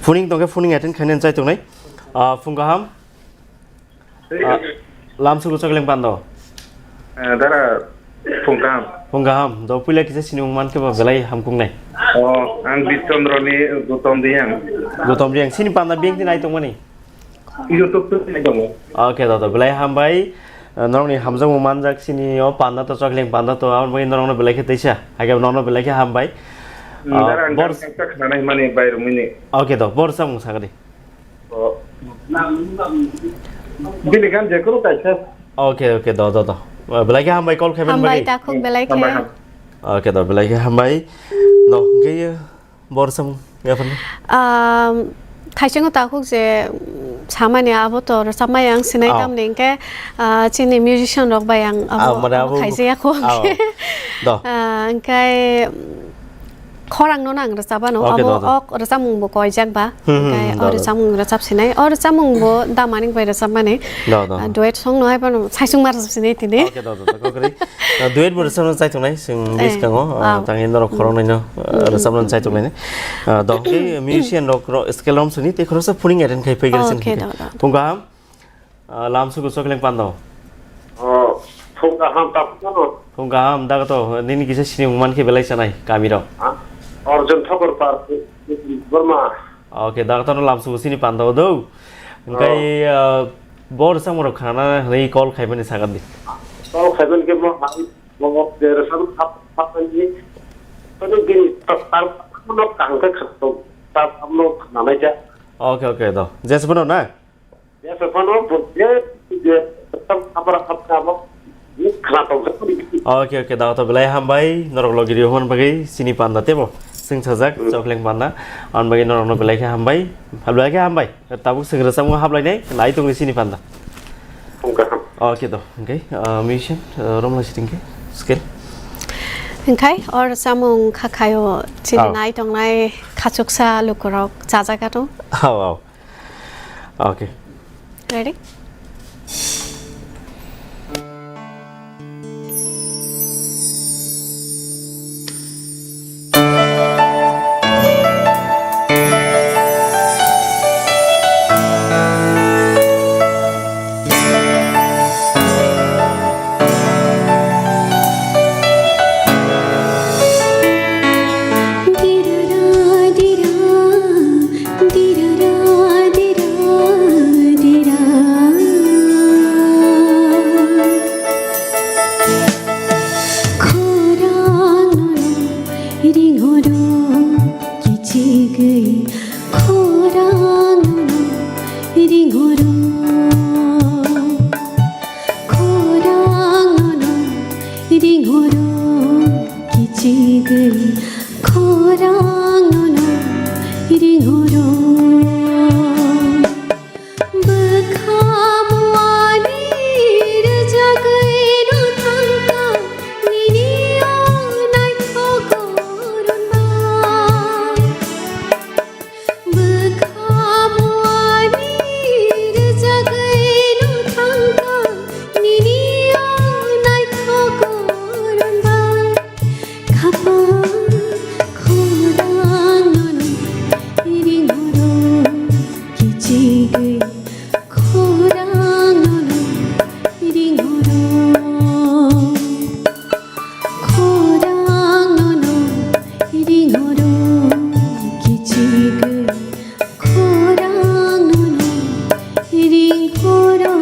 phuning tongkhe phuning attend khainai chai tongnai. Ah, phung kaham. Ah, lamsugo chokleng pando. Eh, dara, phung kaham. Phung kaham. Do puila kisa sinimung mankhe ba belai hamkuknai. Oh, ang Bichondro ni Gotom Riyang. Gotom Riyang. Sini panda biyang tini ai tongmani? YouTube tu nai tongo. Okay, do, do. Belai hambai. Eh, norokni hamjakmung manjak sini o panda to chokleng panda to. Aboni bagwi norokno belai khe teisa. Haikhe norokno belai khe hambai. Hmm, ah, dara ang bor- kisa khnanai mani bai rwmani. Okay, do. Bor samung sakadi. Bini gan je kunu kaisa. Okay, okay, do, do, do. Belai khe hambai call khaiman bagwi. Hambai takhuk belai khe. Hambai, hambai. Okay, do, belai khe hambai. Do, hwnkhe bor samung yaphano. Um, thaisingo takhuk je samani abo to rwchapmai ang sinai tamni hwnkhe, ah, chini musician rok bai ang abo, ah, mane abo abo khaijaya kho. Ah, do. Ah, hwnkhe, Khorang no nang rwchapano, okay, abo do, do. Ok rwchapmung bo koijak ba. Hmm, hmm, hwnkhe do, o do. Rwchapmung rwchap sinai. O rwchapmung bo da manik bai rwchapmani. Do, do. Ah, duet song no hai phano saisung ma rwchap sinai tini. Okay, do, do, do, kokri. Ah, duet bo rwchapna chai tongnai, chwng eh, biskango, ah, ah. Tangwi norok khorang nai no, ah, hmm, rwchapna chai tongnai. Ah, do, hwnkhe musician rok ro-, scale rom sini, tei khoroksa phuning arrange khai phai gra sini. Okay, do, do. Phung kaham. Ah, lamsugo chokleng pando. Oh, phung kaham tapno. Phung kaham, da to, nini kisa sinimung mankhe belai chanai, kami rok. Ha? Arjun Thakur par, Burma. Okay, da to lamsugo sini pando do. Hwnkhe, oh, ah, bor samung rok khana hwnwi call khaimani sakadi. Call khaiman khe mo hai, mo der sam thap, thap ni. Tini gini, tar, tar, no kaham khe khato, tar, no khana nai ja. Okay, okay, do. Jesbono na? Yes, phano, yes, yes, tam, apara, apara, apara, khna tong, khna tong. Okay, okay, da to belai hambai, norok logi rio hwn bagwi, sini panda tebo, sing sajak, hmm, chokleng panda, an bagwi norok no belai khe hambai, belai khe hambai, tabuk sing rwchapmung hablai nai, nai tongni sini panda. Phung kaham. Okay, do, okay, ah, musician, ah, romla siting khe, scale. Hwnkhe, or samung khakhayo, chini, oh, nai tongnai, khachuksa lukurok, chajak ano. Oh, oh. Okay. Ready? Dirara, dira, dira, dira. Khorang no ringhoro kichigwi, khorang no ringhoro. Khorang no ringhoro kichigwi, khorang no ringhoro. Bwkha muani rwjagwi no thangkha nini o naithok goron bai. Bwkha muani rwjagwi no thangkha nini o naithok goron bai. Khapang khorang nono ringhoro kichigwi, khorang nono ringhoro. Khorang nono ringhoro kichigwi, khorang nono ringhoro.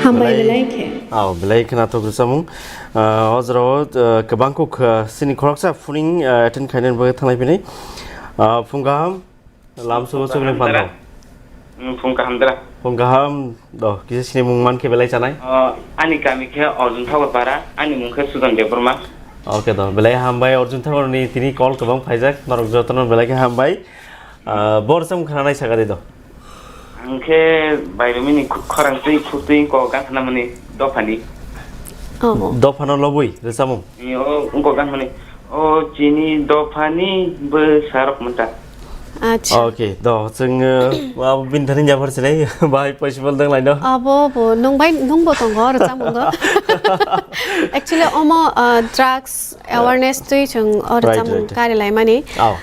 Hambai belai, belai khe. Aw, belai khwnathok rwchapmung. Ah, o jorao, ah, kwbang kuk, ah, sini khoroksa phuning, ah, attend khainani bagwi thanglai phini. Ah, phung kaham. Lamsugo chukleng pando. Mm, phung kaham dara. Phung kaham do, kisa sinimung mankhe belai chanai. Oh, ani kami khe Arjun Thakur para, ani mung khe Sudan Debbarma. Okay do, belai hambai Arjun Thakur ni tini call kwbang phaijak, norok jotono belai khe hambai. Ah, bor sam khana nai sakadi do. Ang khe bairumini khu-, khorang twi khutwi ko gan khana mani dophani. Oh. Dophano lobwi rwchapmung. Ni o, ungko gan mani. O chini dophani bwsarok mwnta. Acha. Okay, do, chwng, uh, abo bini thani japhar sinai, bai possible dang laino. Abo bo, nung bai, nung bo tongo, rwchapmung go. Actually, omo, uh, drugs awareness twi chwng o Right, rwchapmung right. kari laimani. Aw.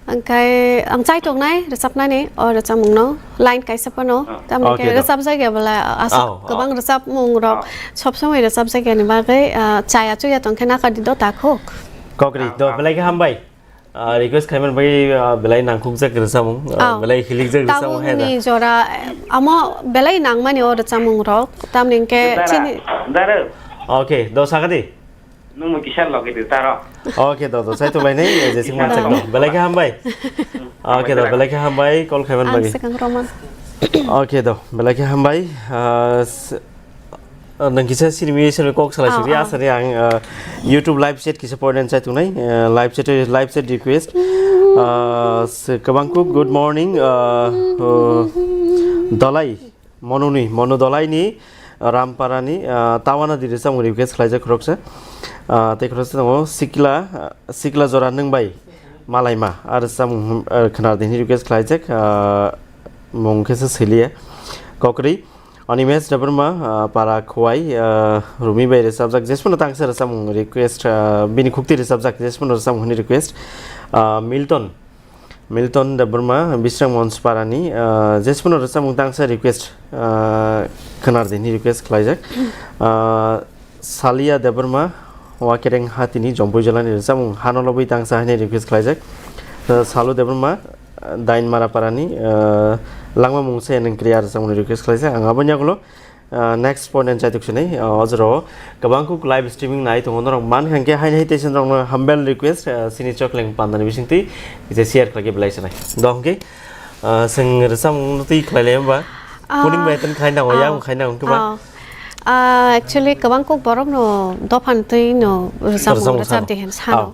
Angkai ang chai tongnai rwchapnani o rwchapmungno line kaisa phano. Ah. Tamni Okay, khe do. Rwchapjak ya bwla aswk Aw, aw. kwbang rwchapmung rok Ah. sob somoi rwchapjak yani bagwi, ah, chaya chuya tongkhe nakadi do takhuk. Kokri, do, Ah, ah. belai khe hambai. Ah, request khaiman bai, ah, belai nangkhukjak rwchapmung, ah, Aw. belai hilikjak rwchapmung hai da. Tabukni jora, eh, amo belai nangmani o rwchapmung rok. Tamni khe Dara, chini dara. Okay, do sakadi. Nungbo kisa logi di taro. Okay, do, do, sai tulai nei, je sing Kisa mansak do. Belai khe hambai. Hmm. Okay, do, Belai. belai khe hambai, call khaiman Ang bagi. Sekang Roman. Okay, do, belai khe hambai. Ah, s-, ah, nang kisa sini mi sini kok salah Ah, sini, ah. asani ang, ah, YouTube live chat kisa point and sai tunai, ah, live chat, live chat request. Ah, s-, kabang kuk, good morning, ah, oh, Dalai. Monuni, Monu Dolaini, Ramparani, ah, Tawana di rwchapmung request khlaijak khoroksa. Ah, tei khoroksa tongo Sikla, ah, Sikla Jora Nwngbai Malaima, ah, rwchapmung, ah, khwnar di hwnwi request khlaijak, ah, mung khe se siliya. Kokri, Animesh Debbarma, ah, Para Khowai, ah, Rumi bai rwchapjak, jesphano tangsa rwchapmung request, ah, bini khukti rwchapjak, jesphano rwchapmung hwnwi request. Ah, Milton, Milton Debbarma, Bisrang Monsparani, ah, jesphano rwchapmung tangsa request, ah, khwnar di hwnwi request khlaijak. Ah, Salia Debbarma, Wakereng Hatini, Jompui Jolani rwchapmung Hano Lobwi tangsa hwnwi request khlaijak. Ah, Salu Debbarma, ah, Dainmara Parani, ah, Langma Mungsa Eneng Kriya rwchapmungni request khlaijak. Ang aboni yagulo Ah, next point and chaituk sinai, ah, o jora o kwbang kuk live streaming nai tongo, norok man kha hwnkhe haini hai teisa norokno humble request, ah, sini chokleng pandani bisingtwi kisa share khlai khe belai sinai. Do hwnkhe, ah, chwng rwchapmung twi khlai lai hwnba? Ah, Kuning bai twn khai nango, ah, yang khai nango hwnkhe ba? Ah. Ah, actually, kwbang kuk borokno dophan twi no rwchapmung Rwchapmung rwchap sano. Di hwn sano. Ah.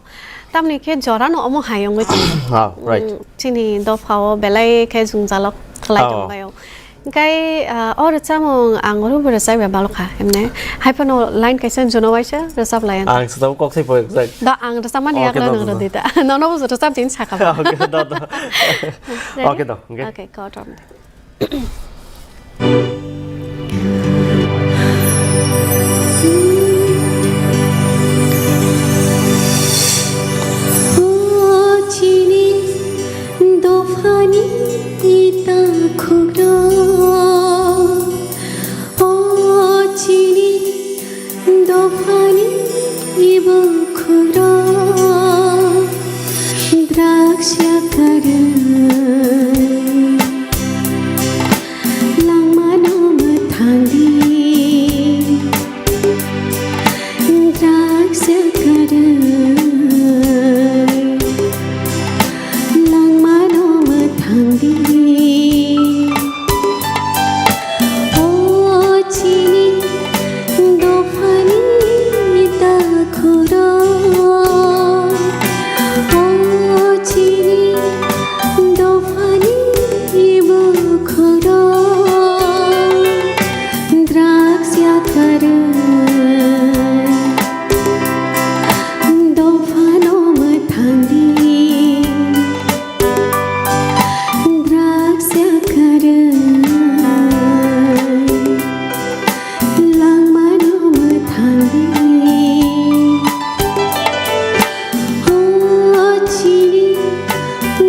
Tamni khe jora no omo hai wngwi tongo. Ah, right. Mm, chini dopha o belai khe jwngjalo khlai Ah. tongbaio. Hwnkhe, ah, o rwchapmung ang oro bo rwchapya balokha, himne. Hai phano line kaisa jono waisa rwchap lai ang. Ang se tabuk kok sai pore rwchap. Da ang rwchapmani Okay, yakno da, nang da, da. Rwdi da. Nono bo rwchap din sakha ba. Okay, da, da. Ready? Okay, da, okay. Okay, go, Tom. O chini dophani ita khukro, o chini dophani ibukhukro, draksa karwi langmano mwthangdi. Draksa karwi langmano mwthangdi. O chini dophani takhukro, o chini dophani bukhukro, draksa karwi dophano mwthangdi. Draksa karwi langmano mwthangdi. O chini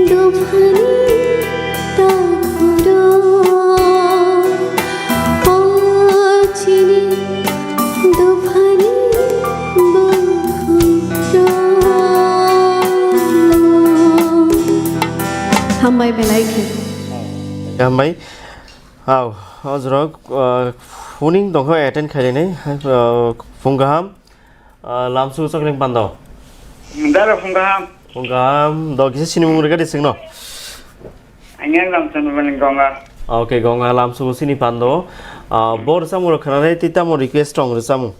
dophani takhukro, o chini dophani bukhukro. Hambai belai khe. Hambai. Hao, o jora, uh, phoning tongkha attend khainai, uh, phung kaham, uh, lamsu chokleng pando. Dara phung kaham. Phung kaham, do kisa sinimung rega di singno. Ang yang lam chanu bani gonga. Okay, gonga lamsu sini pando. Uh, bor samuro khanai tita mo request tong rwchapmung.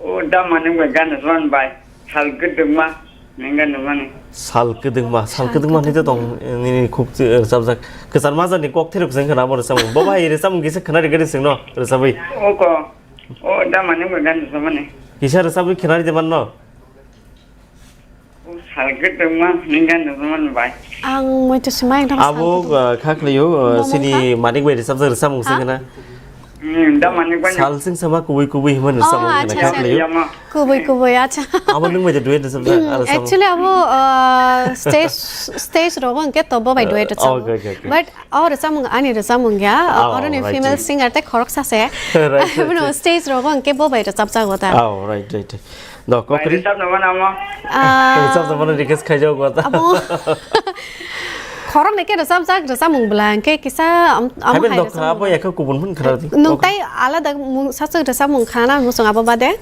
O da mani bai gan ron bai. Sal kwdwkma, neng gan mani. Sal kwdwkma, sal Sal kwdwkma ni to kwdwkma. Tong, nini khuk chi, eh, rwchapjak. Kwchar majani kok thiruk jeng khana mo rwchapmung. Bo bai rwchapmung kisa khana rega di singno, rwchapwi. O ko. O da mani bai gan mani. Kisa rwchapwi khana ride manno. Salkhe tongma ningkha nukmani bai. Ang moito swmai wngkha Abo salkhe tongma. uh, kha khlaio uh, Momo sini kha? Manik bai rwchapjak rwchapmung Ha? Singkha na. Hmm, da manik bai. Sal sing sama kubui kubui himani Oh, rwchapmung acha, kha acha. Khlaio. Yama. Kubui kubui acha. Abo nung bai duet rwchapjak Hmm, rwchapmung. Actually abo uh, stage stage rogo hwnkhe to bo bai duet Uh, rwchapmung. Okay, okay, okay. But o rwchapmung ani rwchapmung ya. Oh, oroni right, female right. Singer te khoroksa se. Right, right, Bono right. Stage rogo hwnkhe bo bai rwchapjago ta. Oh, right, right, right. Do, Bai, kokri. Rwchapno mano amo. Ah, Rwchapno mano request khaijak wata. Abo khoroknwi khe rwchapjak, rwchapmung bwla hwnkhe kisa am-, amo Haiben hai do rwchapmung khna, abo bwla. Yakhe kubun phun khna di. Nung Kokri. Tai alada mung sachwk rwchapmung khna na muchung abo bade?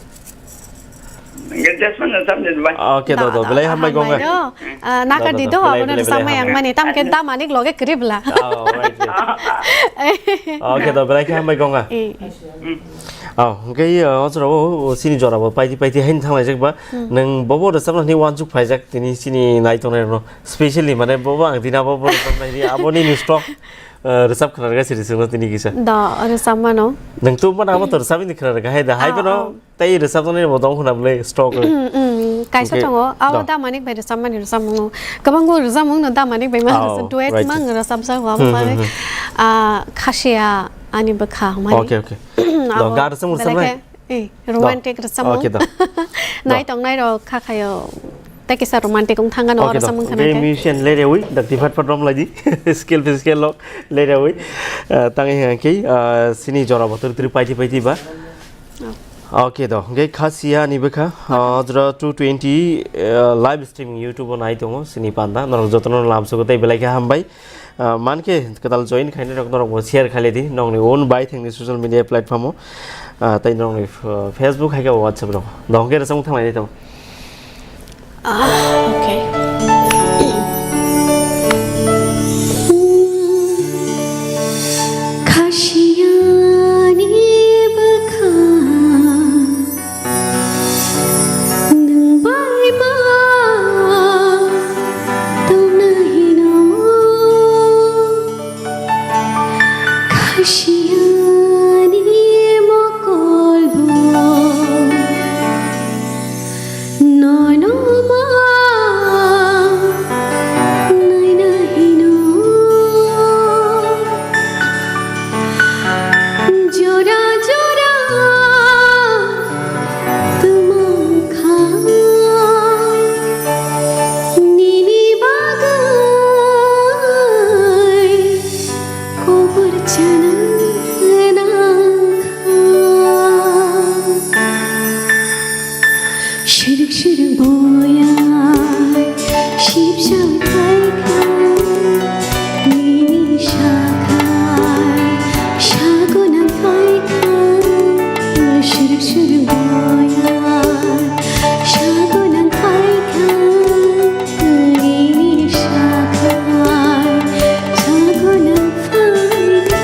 Nge just phun rwchapni bai. Okay, do, Do, do, do, belai hambai hambai gonga. Do. Ah, nakar Do, do, di do, do, belai, abono belai, belai rwchapmai hambai. Ang mani, tamo khe da manik loge kwrwi bwla. Oh, right, right. Okay, do, belai khe hambai gonga. Eh, eh. Oh, hwnkhe, uh, o jora o, o, sini jora bo paiti paiti haino thanglaijak ba. Hmm. Nwng bobo rwchapna hwnwi uansuk phaijak tini sini nai tongnai rokno. Specially, mane, bobo ang dina bobo rwchapna hwnwi aboni ni stock, uh, rwchap khna rwga siri singno tini kisa. Da, rwchap mano. Nwng tu mana amo to rwchap ni khna rwga hai da, hai Oh, bono oh. Tei rwchapnai bo dong khna bwle stock. Hmm, hmm, kaisa Okay. Tongo, abo Da. Da manik bai rwchapmani rwchapmungo. Kwbangma rwchapmung no da manik bai ma Oh, rwchap, duet right. Mang rwchapjak, abo Hmm, bagwi, hmm, hmm. Ah, Khasiya ani bwkha hwnmani. Okay, okay. Abo Do, ga rwchapmung belai rwchapnai? Khe, eh, Do. Romantic rwchapmung. Okay, do. Nai Do. Tongnai rok kha khayo. Tei kisa romantic wng thangano Okay, oro do. Samung khana Hwnkhe khe. Musician lerewi, dakti phat phat romlaidi. Scale phi scale lok lerewi. Ah, tangwi hwnkhe, ah, sini jora bo twrwi twrwi paiti paiti ba. Oh. Okay, do. Hwnkhe Khasiya ni bwkha, ah, jora two twenty, ah, live streaming YouTube o nai tongo, sini panda. Norok jotono lamsogo tei belai khe hambai. Ah, mankhe kwtal join khainai rok norok bo share khailai di. Nokni own bai thengni social media platform o. Ah, tei nokni, ah, Facebook hai khe WhatsApp rok. Do hwnkhe rwchapmung thanglaidi tamo. Ah, okay. Khasiyani bwkha nwng bai ma tongna hino. Khasiyani mokol bo nono ma naina hino. Jora jora tongmang kha nini bagwi kobor chana nang kha. Siruk siruk boya sip sawi phai kha. Nini sakhai sago nang phai kha. Siruk siruk boya sago nang phai kha. Nini sakhai sago nang phai kha.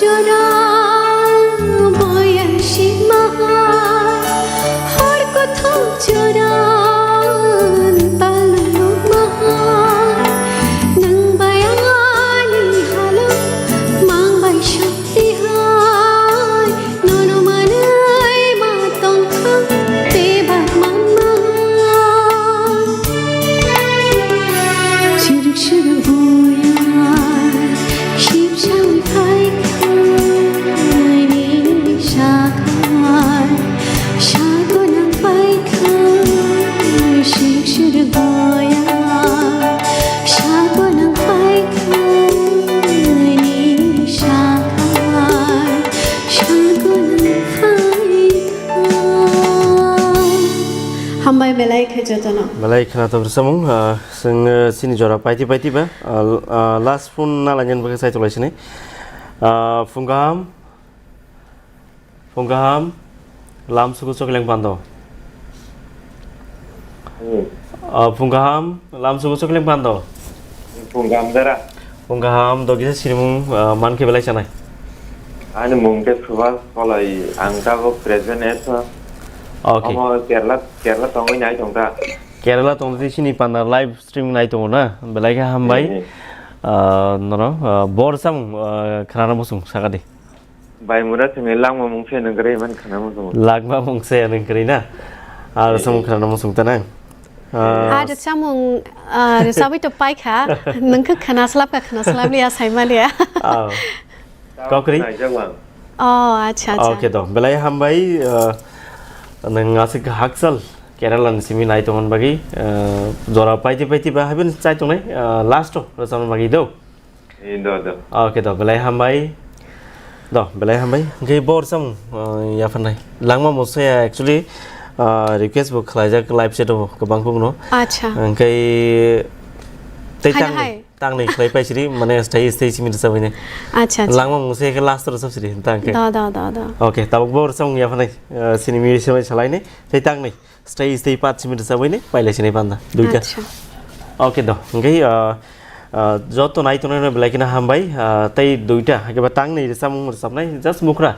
Jora boya sima hai, hor kothok jora talung ma hai, nwng bai ani halo mang bai shokti hai, nono manwi ma tongkha bebak manma. Chiruk chiruk boya, sip sawi phai kha, nini sakhai, sago nang phai kha, chiruk chiruk boya, sago nang phai kha, nini sakhai, sago nang phai kha. Hambai belai khe jotono. Belai khwnathok rwchapmung, ah, chwng, eh, chini jora paiti paiti ba, ah, ah, last phone na lainani bagwi chaitok lai sini. Ah, phung kaham, phung kaham, lam suku chokleng pando. Hmm. Ah, phung kaham, lam suku chokleng pando. Phung kaham dara. Mung kaham, dogisa sinimung, ah, mankhe belai sanai. Ani mung khe Subhas Koloi, ang tabuk present as a Okay. Omo Kerala, Kerala tongwi nai tongkha. Kerala tongdi sini panda live stream nai tongo na, belai khe hambai. Eh, eh. Ah, nono, ah, bor samung, ah, khnana muchung sakadi. Bai mura chwngni langma mung se nang gre man khana muchung. Langma mung se nang gre na. Ar Eh, samung eh. Khnana muchung ta nang. Ah, Ar samung, ah, rwchabwi to paikha, nang khe khna slap kha, khna slap liya, sai ma liya. Ah. Kok ri? Naijak lang. Oh, acha, acha. Okay, to. Belai hambai, uh, nang asik hakchal Kerala ni simi nai tongmani bagwi, uh, jora paiti paiti ba habin chai tongnai, uh, last o rwchapna bagwi do. Eh, do, do. Okay, to. Belai hambai. Do, belai hambai. Hwnkhe bor sam, uh, yapharnai. Langma mosaya actually, uh, request bo khlaijak live chat o kwbang kwbangno. Acha. Hwnkhe tei Haino tang hai. Tangnwi khlai paisiri, mane stay stay simi rwchabwini. Acha, acha. Langma mungse khe last rwchapsiri, tang khe. Da, da, da, da. Okay, tabuk bo rwchapmung yaphanai, uh, sini musician bai salaini, tei tangnwi stay stay pat simi rwchabwini, pailai sini panda, duita. Acha. Okay, do. Hwnkhe, uh, uh, joto nai tongnai no belai kheno hambai, uh, tei duita, haikhe ba tangnwi rwchapmung rwchapnai, just mukhra.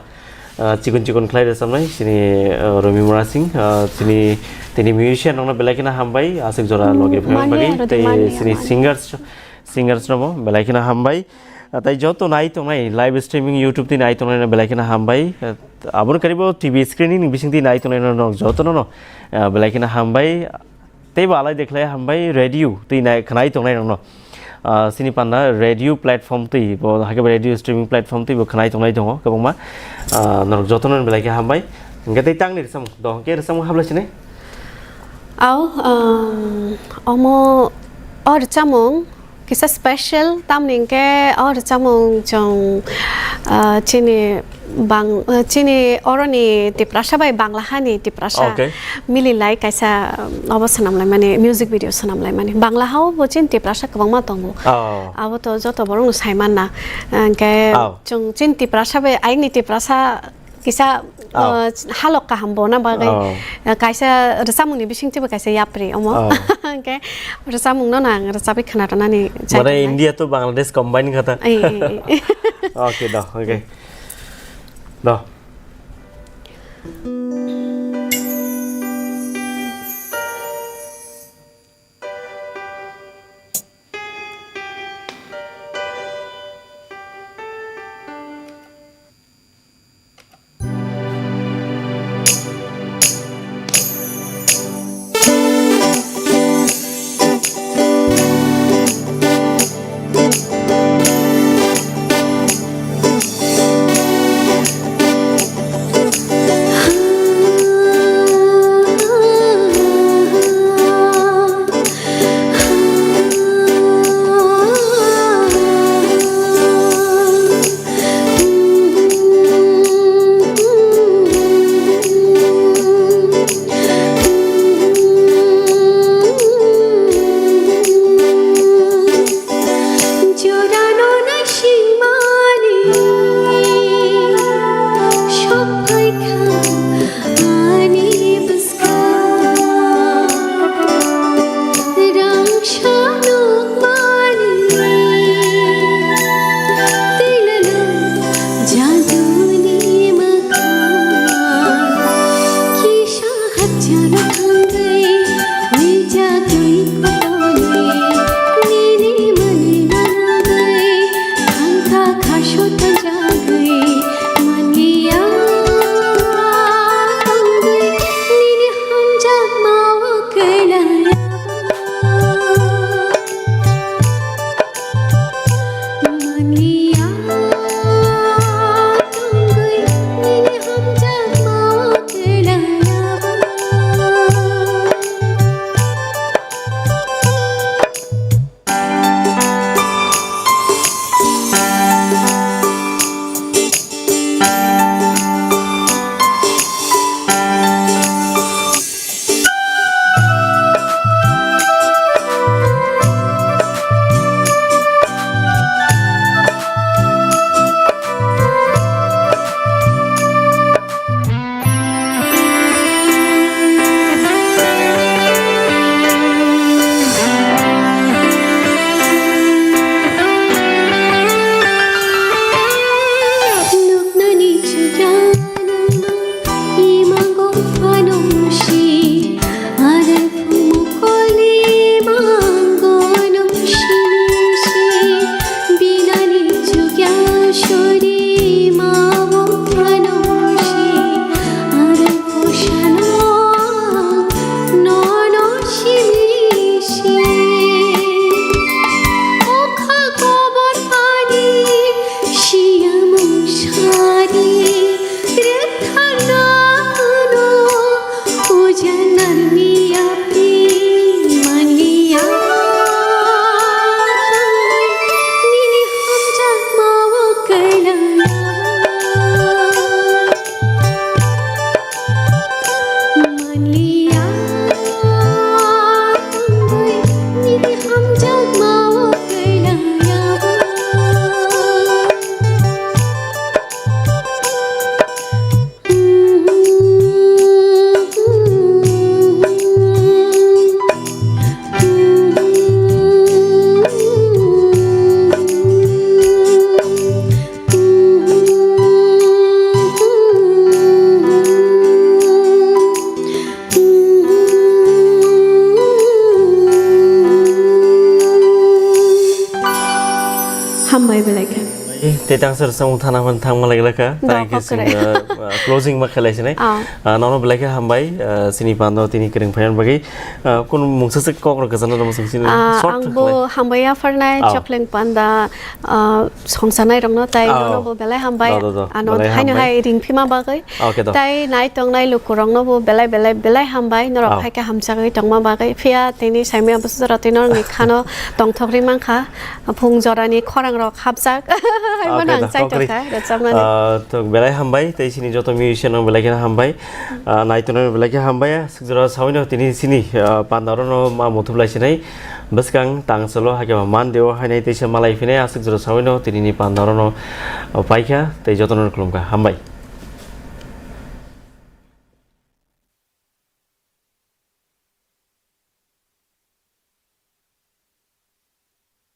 Uh, chikon chikon khlai rwchapnai, sini, uh, Romi Murasing, uh, sini, tini musician rokno belai kheno hambai, aswk jora logi phai Manya, bagwi, rwdi tei manya, sini manya. Singers, singers rokbo belai kheno hambai. Ah, tei joto nai tongnai live streaming YouTube twi nai tongnai no belai kheno hambai. Ah, aboni karibo T V screening ni bising twi nai tongnai no joto no, ah, belai kheno hambai. Tei bo alai de khlai hambai radio twi nai khnai tongnai rokno. Ah, sini panda radio platform twi bo hakhe radio streaming platform twi bo khnai tongnai tongo kwbangma. Ah, norok joto no belai khe hambai. Hwnkhe tei tangni rwchapmung do hwnkhe rwchapmung hablai sinai. Au, um, omo o rwchapmung kisa special, tamni hwnkhe o rwchapmung chwng, uh, chini bang-, uh, chini oroni Tiprasa bai Bangla hani Tiprasa Okay. Mililai kaisa, um, obo swnamlaimani, music video swnamlaimani. Bangla hao bo chini Tiprasa kwbangma tongo. Oh. Abo to joto borokno saimanna. Hwnkhe Oh. Chwng chini Tiprasa bai ayini Tiprasa kisa, Oh. Uh, halok kaham bo na bagwi, Oh. Uh, kaisa rwchapmungni bisingtwibo kaisa yapri omo. Oh. Hwnkhe rwchapmungno no ang rwchapwi khwna rwnani chai Mane tongnai. India to Bangladesh combine kha ta. Ei, ei, ei. Okay, do, okay. Do. Tei tang sir samung thana phan thang malai laka. Tang khe sing closing ma khelai sinai. Nono belai khe hambai sini pando tini kring phayan bagwi. Kun mungsa se kok rok gajana dong sing sini. Short ang bo hambai ya pharnai chokleng panda songsanai rokno tai nono bo belai hambai. Ano haino hai ring phima bagwi. Okay do. Tai nai tongnai lukurokno bo belai belai belai hambai norok hai khe hamsagwi tongma bagwi. Phiya tini saimaya bwswk jora twi norokni khano tongthok ri mankha. Phung jorani khorang rok hapjak. Haimano ang chai tongkha rwchapmani. Ah, to belai hambai tei sini joto musician no belai kheno hambai. Ah, naitonai no belai khe hambai. Aswk jora sawino tini sini ah, pandarono ma muthub lai sinai. Bwskang tang solo hakhe ma man deo hainai teisa malai phinai aswk jora sawino tini ni pandarono paikha tei jotono khulumkha. Hambai.